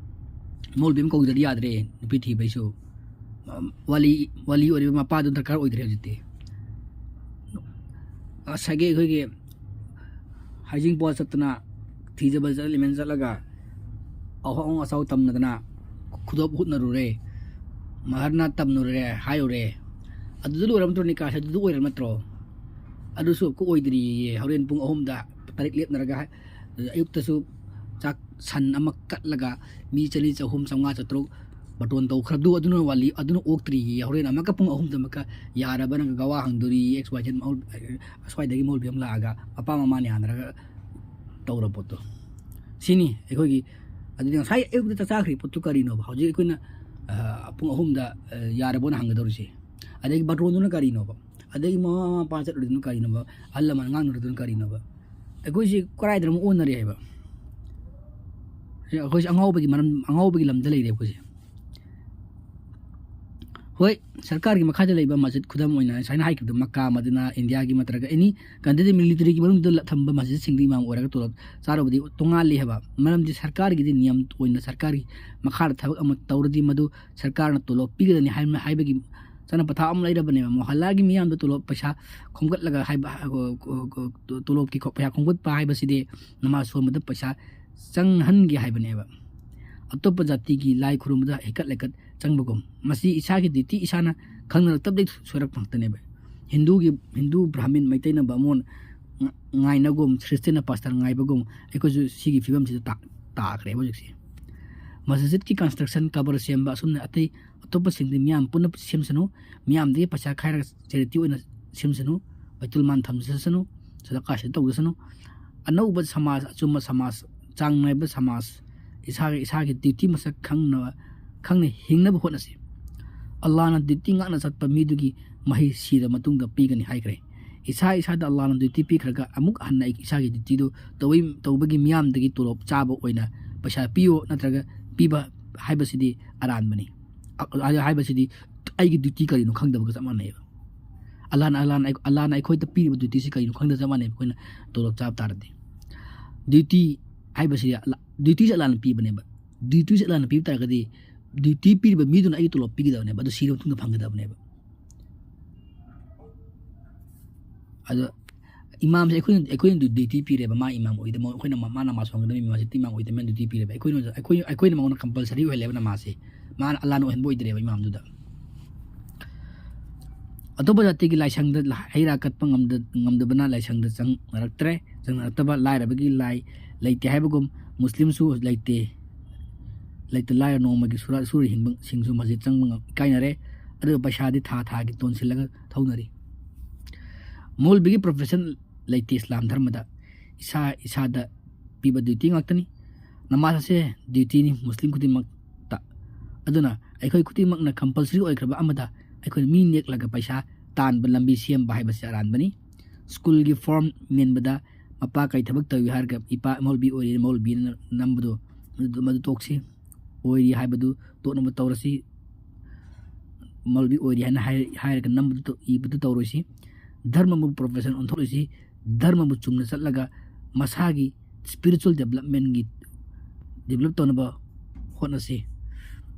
ꯃꯧꯂꯨꯕꯤ ꯑꯃ ꯀꯧꯗ꯭ꯔꯗꯤ ꯌꯥꯗ꯭ꯔꯦ ꯅꯨꯄꯤ ꯊꯤꯕꯩꯁꯨ꯫ ꯋꯥꯂꯤ, ꯋꯥꯂꯤ ꯑꯣꯏꯔꯤꯕ ꯃꯄꯥꯗꯨ ꯗꯔꯀꯥꯔ ꯑꯣꯏꯗ꯭ꯔꯦ ꯍꯧꯖꯤꯛꯇꯤ꯫ ꯉꯁꯥꯏꯒꯤ ꯑꯩꯈꯣꯏꯒꯤ ꯍꯩꯖꯤꯡꯄꯣꯠ ꯆꯠꯇꯅ, ꯊꯤꯖꯕ ꯆꯠꯂꯤꯃꯦꯟ ꯆꯠꯂꯒ ꯑꯍꯣꯡ ꯑꯆꯥꯎ ꯇꯝꯅꯗꯅ ꯈꯨꯗꯣꯞ ꯍꯨꯠꯅꯔꯨꯔꯦ, ꯃꯍꯔꯅ ꯇꯝꯅꯔꯨꯔꯦ, ꯍꯥꯏꯔꯨꯔꯦ꯫ ꯑꯗꯨꯗ ꯂꯣꯏꯔꯕ ꯅꯠꯇ꯭ꯔꯣ ꯅꯤꯀꯥꯁꯦ? ꯑꯗꯨꯗ ꯑꯣꯏꯔꯕ ꯅꯠꯇ꯭ꯔꯣ? ꯑꯗꯨꯁꯨ ꯑꯃꯨꯛꯀ ꯑꯣꯏꯗ꯭ꯔꯤꯌꯦ꯫ ꯍꯣꯔꯦꯟ ꯄꯨꯡ ꯑꯍꯨꯝꯗ ꯇꯥꯔꯤꯛ ꯂꯦꯞꯅꯔꯒ ꯍꯥꯏ-, ꯑꯌꯨꯛꯇꯁꯨ ꯆꯥꯛ ꯁꯟ ꯑꯃ ꯀꯠꯂꯒ ꯃꯤ ꯆꯅꯤ, ꯆꯍꯨꯝ, ꯆꯥꯝꯃꯉꯥ, ꯆꯥꯇ꯭ꯔꯨꯛ ꯕꯥꯔꯇꯣꯟ ꯇꯧꯈ꯭ꯔꯗꯨ ꯑꯗꯨꯅ ꯋꯥꯠꯂꯤ, ꯑꯗꯨꯅ ꯑꯣꯛꯇ꯭ꯔꯤꯌꯦ꯫ ꯍꯣꯔꯦꯟ ꯑꯃꯨꯛꯀ ꯄꯨꯡ ꯑꯍꯨꯝꯗ ꯑꯃꯨꯛꯀ ꯌꯥꯔꯕꯅ ꯒꯋꯥ ꯍꯪꯗꯣꯔꯤ, X Y Z ꯃꯧ-, ꯑꯁ꯭ꯋꯥꯏꯗꯒꯤ ꯃꯧꯂꯨꯕꯤ ꯑꯃ ꯂꯥꯛꯑꯒ ꯃꯄꯥ ꯃꯃꯥꯅ ꯌꯥꯅꯔꯒ ꯇꯧꯔ ꯄꯣꯠꯇꯣ꯫ ꯁꯤꯅꯤ ꯑꯩꯈꯣꯏꯒꯤ, ꯑꯗꯨꯗꯤ ꯉꯁꯥꯏ ꯑꯌꯨꯛꯇ ꯆꯥꯛ ꯆꯥꯈ꯭ꯔꯤ ꯄꯣꯠꯇꯨ ꯀꯔꯤꯅꯣꯕ? ꯍꯧꯖꯤꯛ ꯑꯩꯈꯣꯏꯅ, ꯑ, ꯄꯨꯡ ꯑꯍꯨꯝꯗ, ꯑ, ꯌꯥꯔꯕꯣꯅ ꯍꯪꯒꯗꯧꯔꯤꯁꯦ꯫ ꯑꯗꯒꯤ ꯕꯥꯔꯇꯣꯟꯗꯨꯅ ꯀꯔꯤꯅꯣꯕ? ꯑꯗꯒꯤ ꯃꯃꯥ ꯃꯄꯥ ꯆꯠꯂꯨꯔꯤꯗꯨꯅ ꯀꯔꯤꯅꯣꯕ? ꯑꯍꯜ ꯂꯃꯟ ꯉꯥꯡꯅꯔꯤꯗꯨꯅ ꯀꯔꯤꯅꯣꯕ? ꯑꯩꯈꯣꯏꯁꯤ ꯀꯗꯥꯏꯗꯅꯣ ꯑꯣꯟꯅꯔꯦ ꯍꯥꯏꯕ꯫ ꯑꯩꯈꯣꯏꯁꯤ ꯑꯉꯥꯎꯕꯒꯤ ꯃꯔꯝ, ꯑꯉꯥꯎꯕꯒꯤ ꯂꯝꯗ ꯂꯩꯔꯦ ꯑꯩꯈꯣꯏꯁꯦ꯫ ꯍꯣꯏ, ꯁꯔꯀꯥꯔꯒꯤ ꯃꯈꯥꯗ ꯂꯩꯕ ꯃꯁꯖꯤꯗ, ꯈꯨꯗꯝ ꯑꯣꯏꯅ ꯉꯁꯥꯏꯅ ꯍꯥꯏꯈꯤꯕꯗꯣ, ꯃꯀꯥ, ꯃꯗꯤꯅꯥ, ꯏꯟꯗꯤꯌꯥꯒꯤ ꯅꯠꯇ꯭ꯔꯒ ꯑꯦꯅꯤ ꯀꯟꯇ꯭ꯔꯤꯗ ꯃꯤꯂꯤꯇꯔꯤꯒꯤ ꯃꯅꯨꯡꯗ ꯊꯝꯕ ꯃꯁꯖꯤꯗꯁꯤꯡꯗ ꯏꯃꯥꯝ ꯑꯣꯏꯔꯒ ꯇꯣꯂꯣꯞ ꯆꯥꯔꯨꯕꯗꯤ ꯇꯣꯉꯥꯜꯂꯤ ꯍꯥꯏꯕ꯫ ꯃꯔꯝꯗꯤ ꯁꯔꯀꯥꯔꯒꯤꯗꯤ ꯅꯤꯌꯝ ꯑꯣꯏꯅ ꯁꯔꯀꯥꯔꯒꯤ ꯃꯈꯥꯗ ꯊꯕꯛ ꯑꯃ ꯇꯧꯔꯗꯤ ꯃꯗꯨ ꯁꯔꯀꯥꯔꯅ ꯇꯣꯂꯣꯞ ꯄꯤꯒꯗꯕꯅꯤ ꯍꯥꯏ-, ꯍꯥꯏꯕꯒꯤ ꯆꯠꯅ ꯄꯊꯥꯞ ꯑꯃ ꯂꯩꯔꯕꯅꯦꯕ꯫ ꯃꯣꯍꯜꯂꯥꯒꯤ ꯃꯤꯌꯥꯝꯗ ꯇꯣꯂꯣꯞ ꯄꯩꯁꯥ ꯈꯣꯝꯒꯠꯂꯒ ꯍꯥꯏꯕ, ꯇꯣꯂꯣꯞꯀꯤ ꯈꯣ-, ꯄꯩꯁꯥ ꯈꯣꯝꯒꯠꯄ ꯍꯥꯏꯕꯁꯤꯗꯤ ꯅꯃꯥꯖ ꯁꯣꯟꯕꯗ ꯄꯩꯁꯥ ꯆꯪꯍꯟꯒꯦ ꯍꯥꯏꯕꯅꯦꯕ꯫ ꯑꯇꯣꯞꯄ ꯖꯥꯇꯤꯒꯤ ꯂꯥꯏ ꯈꯨꯔꯨꯝꯕꯗ ꯍꯩꯀꯠ ꯂꯩꯀꯠ ꯆꯪꯕꯒꯨꯝ, ꯃꯁꯤ ꯏꯁꯥꯒꯤ duty ꯏꯁꯥꯅ ꯈꯪꯅꯔꯛꯇꯕꯗꯒꯤ ꯁꯣꯏꯔꯛꯄ ꯉꯥꯛꯇꯅꯦꯕ꯫ ꯍꯤꯟꯗꯨꯒꯤ, ꯍꯤꯟꯗꯨ, ꯕ꯭ꯔꯥꯍꯃꯤꯟ, ꯃꯩꯇꯩꯅ ꯕꯥꯃꯣꯟ, ꯉꯥꯏꯅꯒꯨꯝ, ꯈ꯭ꯔꯤꯁꯇꯤꯌꯟꯅ ꯄꯥꯁꯇꯔ ꯉꯥꯏꯕꯒꯨꯝ, ꯑꯩꯈꯣꯏꯁꯨ ꯁꯤꯒꯤ ꯐꯤꯕꯝꯁꯤꯗ ꯇꯥ-, ꯇꯥꯈ꯭ꯔꯦꯕ ꯍꯧꯖꯤꯛꯁꯦ꯫ ꯃꯁꯖꯤꯠꯀꯤ construction, ꯀꯕꯔ ꯁꯦꯝꯕ, ꯑꯁꯨꯝꯅ ꯑꯇꯩ ꯑꯇꯣꯞꯄꯁꯤꯡꯗꯤ ꯃꯤꯌꯥꯝ ꯄꯨꯟꯅ ꯁꯦꯝꯁꯅꯨ, ꯃꯤꯌꯥꯝꯗꯒꯤ ꯄꯩꯁꯥ ꯈꯥꯏꯔꯒ charity ꯑꯣꯏꯅ ꯁꯦꯝꯁꯅꯨ, ꯕꯩꯇꯨꯜ ꯃꯥꯜ ꯊꯝꯖꯁꯅꯨ, ꯁꯗꯀꯥ ꯁꯤꯗ ꯇꯧꯖꯁꯅꯨ꯫ ꯑꯅꯧꯕ ꯁꯃꯥꯖ, ꯑꯆꯨꯝꯕ ꯁꯃꯥꯖ, ꯆꯥꯡ ꯅꯥꯏꯕ ꯁꯃꯥꯖ, ꯏꯁꯥꯒꯤ, ꯏꯁꯥꯒꯤ duty ꯃꯁꯛ ꯈꯪꯅꯕ, ꯈꯪꯅ ꯍꯤꯡꯅꯕ ꯍꯣꯠꯅꯁꯤ꯫ ꯑꯜꯂꯥꯍꯅ duty ꯉꯥꯛꯅ ꯆꯠꯄ ꯃꯤꯗꯨꯒꯤ ꯃꯍꯩ ꯁꯤꯔ ꯃꯇꯨꯡꯗ ꯄꯤꯒꯅꯤ ꯍꯥꯏꯈ꯭ꯔꯦ꯫ ꯏꯁꯥ ꯏꯁꯥꯗ ꯑꯜꯂꯥꯍꯅ duty ꯄꯤꯈ꯭ꯔꯒ ꯑꯃꯨꯛ ꯍꯟꯅ ꯑꯩ ꯏꯁꯥꯒꯤ dutyꯗꯨ ꯇꯧꯕꯩ-, ꯇꯧꯕꯒꯤ ꯃꯤꯌꯥꯝꯗꯒꯤ ꯇꯣꯂꯣꯞ ꯆꯥꯕ ꯑꯣꯏꯅ ꯄꯩꯁꯥ ꯄꯤꯌꯣ ꯅꯠꯇ꯭ꯔꯒ ꯄꯤꯕ ꯍꯥꯏꯕꯁꯤꯗꯤ ꯑꯔꯥꯟꯕꯅꯤ꯫ ꯑ-, ꯑ-, ꯍꯥꯏꯕꯁꯤꯗꯤ ꯑꯩꯒꯤ duty ꯀꯔꯤꯅꯣ ꯈꯪꯗꯕꯒ ꯆꯞ ꯃꯥꯟꯅꯩꯕ꯫ ꯑꯜꯂꯥꯍꯅ, ꯑꯜꯂꯥꯍꯅ ꯑꯩ-, ꯑꯜꯂꯥꯍꯅ ꯑꯩꯈꯣꯏꯗ ꯄꯤꯔꯤꯕ dutyꯁꯤ ꯀꯔꯤꯅꯣ ꯈꯪꯗꯕ ꯆꯞ ꯃꯥꯟꯅꯩꯕ꯫ ꯑꯩꯈꯣꯏꯅ ꯇꯣꯂꯣꯞ ꯆꯥꯕ ꯇꯥꯔꯗꯤ duty ꯍꯥꯏꯕꯁꯤꯗꯤ ꯑꯜꯂꯥ-, dutyꯁꯤ ꯑꯜꯂꯥꯍꯅ ꯄꯤꯕꯅꯦꯕ꯫ Dutyꯁꯤ ꯑꯜꯂꯥꯍꯅ ꯄꯤꯕ ꯇꯥꯔꯒꯗꯤ duty ꯄꯤꯔꯤꯕ ꯃꯤꯗꯨꯅ ꯑꯩꯒꯤ ꯇꯣꯂꯣꯞ ꯄꯤꯒꯗꯕꯅꯦꯕ, ꯑꯗꯨ ꯁꯤꯔꯕ ꯃꯇꯨꯡꯗ ꯐꯪꯒꯗꯕꯅꯦꯕ꯫ ꯑꯗꯣ ꯏꯃꯥꯝꯁꯦ ꯑꯩꯈꯣꯏꯅ, ꯑꯩꯈꯣꯏꯅ duty ꯄꯤꯔꯦꯕ, ꯃꯥ ꯏꯃꯥꯝ ꯑꯣꯏꯗ, ꯃ-, ꯑꯩꯈꯣꯏꯅ ꯃ-, ꯃꯥ ꯅꯃꯥꯖ ꯁꯣꯟꯒꯗꯕ ꯃꯁꯖꯤꯠꯇ ꯏꯃꯥꯝ ꯑꯣꯏꯗꯕꯅꯤꯅ duty ꯄꯤꯔꯦꯕ꯫ ꯑꯩꯈꯣꯏꯅ, ꯑꯩꯈꯣꯏ, ꯑꯩꯈꯣꯏꯅ ꯃꯉꯣꯟꯗ compulsory ꯑꯣꯏꯍꯜꯂꯦꯕ ꯅꯃꯥꯖꯁꯦ꯫ ꯃꯥꯅ ꯑꯜꯂꯥꯍꯅ ꯑꯣꯏꯍꯟꯕ ꯑꯣꯏꯗ꯭ꯔꯦꯕ ꯏꯃꯥꯝꯗꯨꯗ꯫ ꯑꯇꯣꯞꯄ ꯖꯥꯇꯤꯒꯤ ꯂꯥꯏꯁꯪꯗ ꯂ-, ꯍꯩ ꯔꯥ ꯀꯠꯄ ꯉꯝꯗ-, ꯉꯝꯗꯕꯅ ꯂꯥꯏꯁꯪꯗ ꯆꯪꯅꯔꯛꯇ꯭ꯔꯦ꯫ ꯆꯪꯅꯔꯛꯇꯕ ꯂꯥꯏꯔꯕꯒꯤ ꯂꯥꯏ ꯂꯩꯇꯦ ꯍꯥꯏꯕꯒꯨꯝ ꯃꯨꯁꯂꯤꯝꯁꯨ ꯂꯩꯇꯦ꯫ ꯂꯩꯇ ꯂꯥꯏꯔ ꯅꯣꯡꯃꯒꯤ ꯁꯨꯔ-, ꯁꯨꯔ ꯍꯤꯡꯕꯁꯤꯡꯁꯨ ꯃꯁꯖꯤꯠ ꯆꯪꯕ ꯉꯝ-, ꯏꯀꯥꯏꯅꯔꯦ꯫ ꯑꯗꯨꯒ ꯄꯩꯁꯥꯗꯤ ꯊꯥ ꯊꯥꯒꯤ ꯇꯣꯟꯁꯤꯜꯂꯒ ꯊꯧꯅꯔꯤ꯫ ꯃꯧꯂꯕꯤꯒꯤ profession ꯂꯩꯇꯦ ꯏꯁꯂꯥꯝ ꯙꯔꯃꯗ꯫ ꯏꯁꯥ ꯏꯁꯥꯗ ꯄꯤꯕ duty ꯉꯥꯛꯇꯅꯤ꯫ ꯅꯃꯥꯖ ꯑꯁꯦ dutyꯅꯤ ꯃꯨꯁꯂꯤꯝ ꯈꯨꯗꯤꯡꯃꯛꯇ꯫ ꯑꯗꯨꯅ ꯑꯩꯈꯣꯏ ꯈꯨꯗꯤꯡꯃꯛꯅ compulsory ꯑꯣꯏꯈ꯭ꯔꯕ ꯑꯃꯗ ꯑꯩꯈꯣꯏꯅ ꯃꯤ ꯅꯦꯛꯂꯒ ꯄꯩꯁꯥ ꯇꯥꯟꯕ ꯂꯝꯕꯤ ꯁꯦꯝꯕ ꯍꯥꯏꯕꯁꯤ ꯑꯔꯥꯟꯕꯅꯤ꯫ Schoolꯒꯤ form ꯃꯦꯟꯕꯗ ꯃꯄꯥ ꯀꯩ ꯊꯕꯛ ꯇꯧꯏ ꯍꯥꯏꯔꯒ ꯏꯄꯥ ꯃꯧꯂꯕꯤ ꯑꯣꯏꯔꯤ, ꯃꯧꯂꯕꯤꯅ ꯅꯝꯕꯗꯣ ꯃꯗꯨ, ꯃꯗꯨ ꯇꯣꯛꯁꯤ꯫ ꯑꯣꯏꯔꯤ ꯍꯥꯏꯕꯗꯨ ꯇꯣꯛꯅꯕ ꯇꯧꯔꯁꯤ꯫ ꯃꯧꯂꯕꯤ ꯑꯣꯏꯔꯤ ꯍꯥꯏꯅ ꯍꯥꯏ-, ꯍꯥꯏꯔꯒ ꯅꯝꯕꯗꯨ ꯇꯧ-, ꯏꯕꯗꯨ ꯇꯧꯔꯣꯏꯁꯤ꯫ ꯙꯔꯃꯕꯨ profession ꯑꯣꯟꯊꯣꯛꯂꯣꯏꯁꯤ꯫ ꯙꯔꯃꯕꯨ ꯆꯨꯝꯅ ꯆꯠꯂꯒ ꯃꯁꯥꯒꯤ spiritual developmentꯀꯤ develop ꯇꯧꯅꯕ ꯍꯣꯠꯅꯁꯤ꯫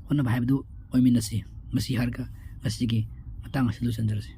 ꯍꯣꯠꯅꯕ ꯍꯥꯏꯕꯗꯨ ꯑꯣꯏꯃꯤꯟꯅꯁꯤ꯫ ꯃꯁꯤ ꯍꯥꯏꯔꯒ ꯉꯁꯤꯒꯤ ꯃꯇꯥꯡ ꯑꯁꯤ ꯂꯣꯏꯁꯤꯟꯖꯔꯁꯤ꯫